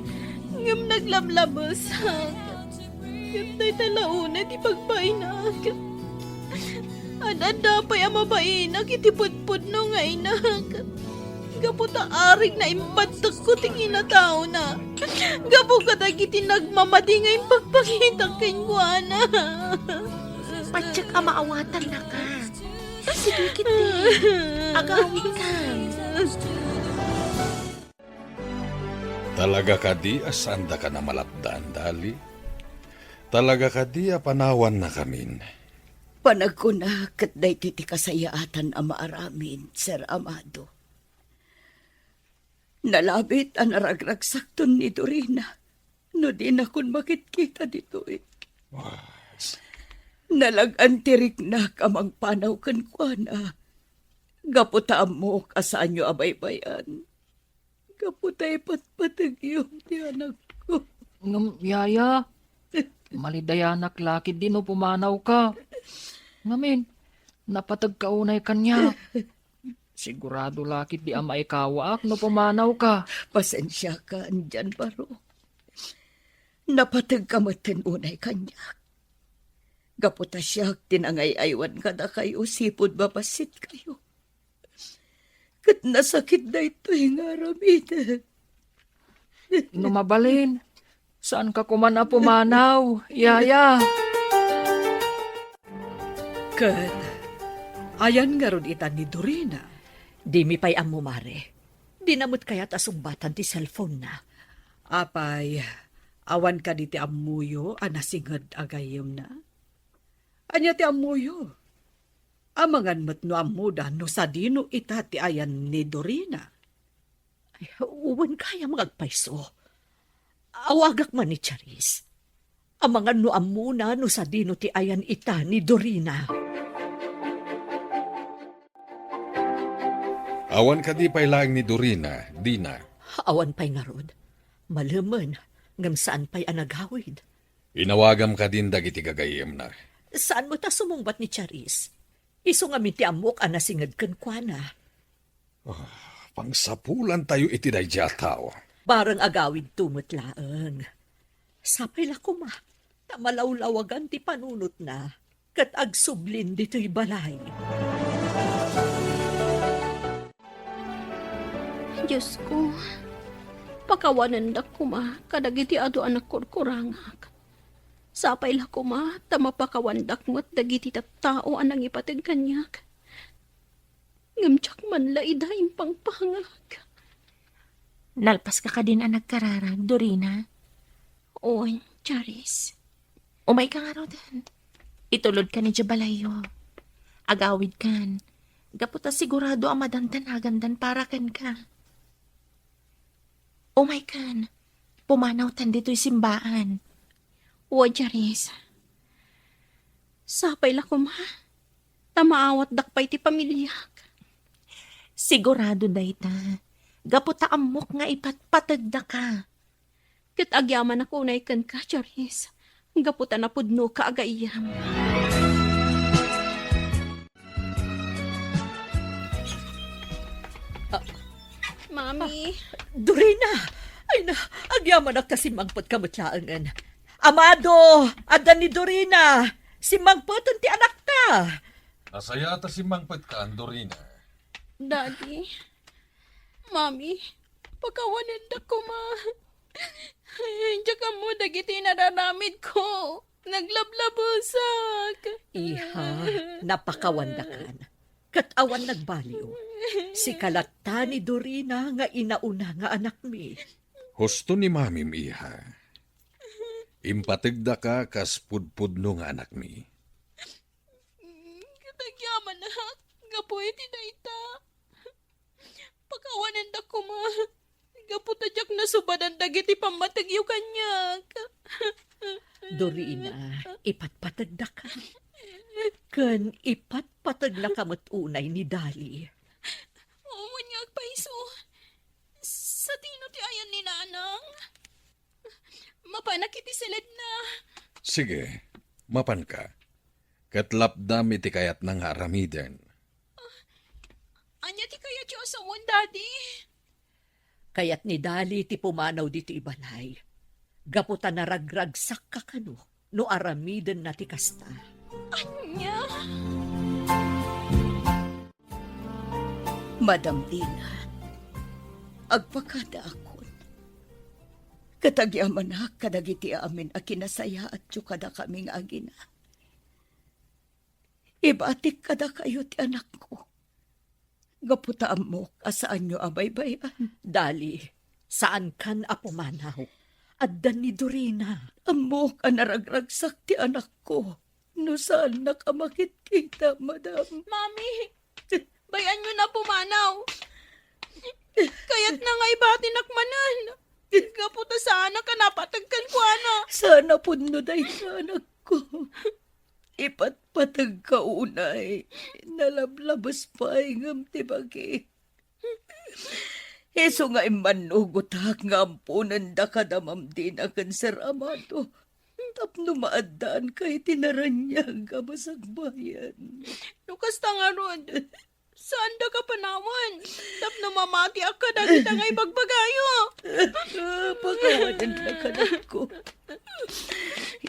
Ngem naglablabesak. Ngem dayta la unay ti pagbainak. Ad-adda pay a mabainak iti pudpudno nga inak. Gapu ta arig na imbattekko ti kinataona. Gapu kadagiti nagmamadi nga impagpakitak kenkuana. Patiek a maawatannaka. Sige ketdi. Agawidka. Talaga kadi a saandaka a malapdan, Dali? Talaga kadi a panawannakamin? Panagkunak ket daytoy ti kasayaatan a maaramid, Sir Amado. Nalabit a naragragsakton ni Dorina no dinakon makitkita ditoy. Ah. Nalag-an ti riknak a mangpanaw kenkuana gapu ta ammok a saanyo a baybay-an. Gapu ta ipatpateggyo ti anakko. Ngem, Yaya, malidayanak la ketdi no pumanawka. Ngamin, napategka unay kaniak. Sigurado la ketdi a maikawaak no pumanawka. Pasensiakan diay baro. Napategka metten unay kaniak. Gapu ta siak ti nangay-aywan kadakayo sipud mabassitkayo. Ket nasakit daytoy nga aramidek. No mabalin, saanka koma a pumanaw, Yaya. Ket ayan ngarud ita ni Dorina? Dimi pay ammo, Mare. Dina met kayat a sungbatan ti cellphone-na. Apay, awan kadi ti ammoyo a nasinged a gayyemna? Ania ti ammoyo? Amangan met no ammoda no sadino ita ti ayan ni Dorina. Ay, wen kayam nga agpayso. Awagak man ni Charis. Amangan no ammona no sadino ti ayan ita ni Dorina. Awan kadi pay laeng ni Dorina, Dina? Awan pay ngarud. Malemen, ngem saan pay a nagawid. Inawagam kadin dagiti gagayyemna. Saan met a sumungbat ni Charis? Isu ngamin ti ammok a nasinged kenkuana. Ah, pangsapulantayo iti daydiay a tao. Bareng agawidto met laeng. Sapay la koma, ta malawlawagan ti panunotna, ket agsublin ditoy balay. Diosko, pakawanendak koma kadagiti adu a nagkurkurangak. Sapay la koma ta mapakawandak met dagiti tattao a nangipateg kaniak. Ngem diak man la ida impangpangak. Nalpaska kadin a nagkararag, Dorina? Wen, Charis. Umayka ngaruden. Itulodkan idiay balayyo. Agawidkan. Gapu ta sigurado a madandanagandan para kenka. Umaykan. Pumanawtan ditoy simbaan. Wen, Charis. Sapay la koma. Ta maawatdak pay ti pamiliak. Sigurado dayta, gapu ta ammok nga ipatpategdaka. Ket agyamanak unay kenka, Charis, gapu ta napudnoka a gayyem. Ah, Mami. Ah, Dorina! Ay na, agyamanak ta simmangpetka met laengen. Amado, adda ni Dorina! Simmangpeten ti anakta! Nasayaat a simmangpetkan, Dorina. Daddy, Mami, pakawanendak koma. Ay, diak ammo dagiti nararamidko. Naglablabesak. Iha, napakawandakan. Ket awan nagbaliw. Sika latta ni Dorina nga inauna nga anakmi. Husto ni Mamim, iha. Impategdaka kas pudpudno nga anakmi. Mm, ket agyamanak, gapu iti dayta. Pakawanendak koma, gapu ta diak nasubadan dagiti pammategyo kaniak. Dorina, ipatpategdaka. Ken ipatpategnaka met unay ni Dali. Wen nga agpayso. Satino ti ayan ni Nanang? Mapanak iti siledna. Sige, mapanka. Ket lapdam iti kayatna nga aramiden. Ania ti kayatyo a sawen, Daddy? Kayat ni Dali ti pumanaw ditoy balay. Gapu ta naragragsakka kano no aramidenna ti kasta. Ania? Madam Dina, agpakadaakon. Ket agyamanak kadagiti amin a kinasayaatyo kadakami nga agina. Ibatik kadakayo ti anakko. Gapu ta ammok a saanyo a baybay-an. Dali, saankan a pumanaw. Adda ni Dorina. Ammok a naragragsak ti anakko no saannak a makitkita, madam. Mami, bay-anyo na pumanaw. Kayatna nga ibatinak manen. Gapu ta saanak a napateg kenkuana. Saan a pudno dayta, anakko. Ipatpategka unay. Nalablabes pay ngem ti bagi. Isu nga immannugotak nga amponen da kada Ma'am Dina ken Sir Amado tapno maaddaanka iti naraniag a masakbayan. No kasta ngarud, saandaka panawen tapno mamatiak kadagita nga ibagbagayo. Pakawanennak, anakko.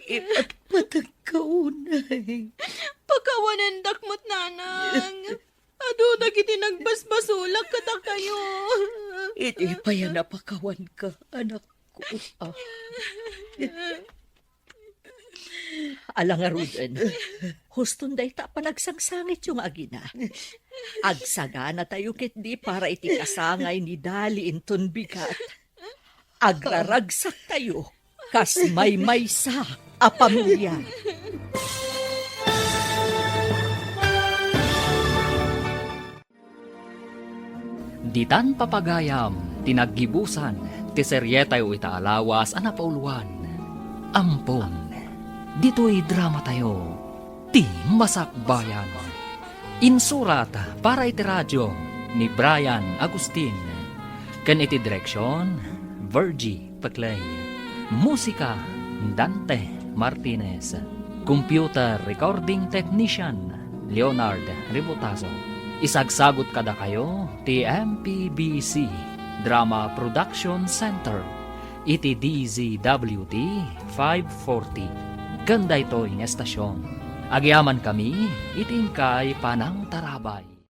Ipatpategka unay. Pakawanendak met, Nanang. Adu dagiti nagbasbasolak kadakayo. Idi pay a napakawanka, anakko. Ah. Ala ngaruden, huston dayta a panagsangsangityo nga agina. Agsaganatayo ketdi para iti kasangay ni Dali inton bigat. Agraragsaktayo kas maymaysa a pamilia. Ditan papagayam ti naggibusan ti serietayo ita a lawas a napauluan, Ampon. Ditoy dramatayo, Ti Masakbayan. Insurat para iti radio ni Brian Agustin, ken iti direksion, Virgie Peclay. Musika, Dante Martinez. Computer recording technician, Leonard Ributazo. Isagsagut kadakayo ti M P B C Drama Production Center iti D Z W T five forty. Ken daytoy nga estasion, agyamankami iti inkay panangtarabay.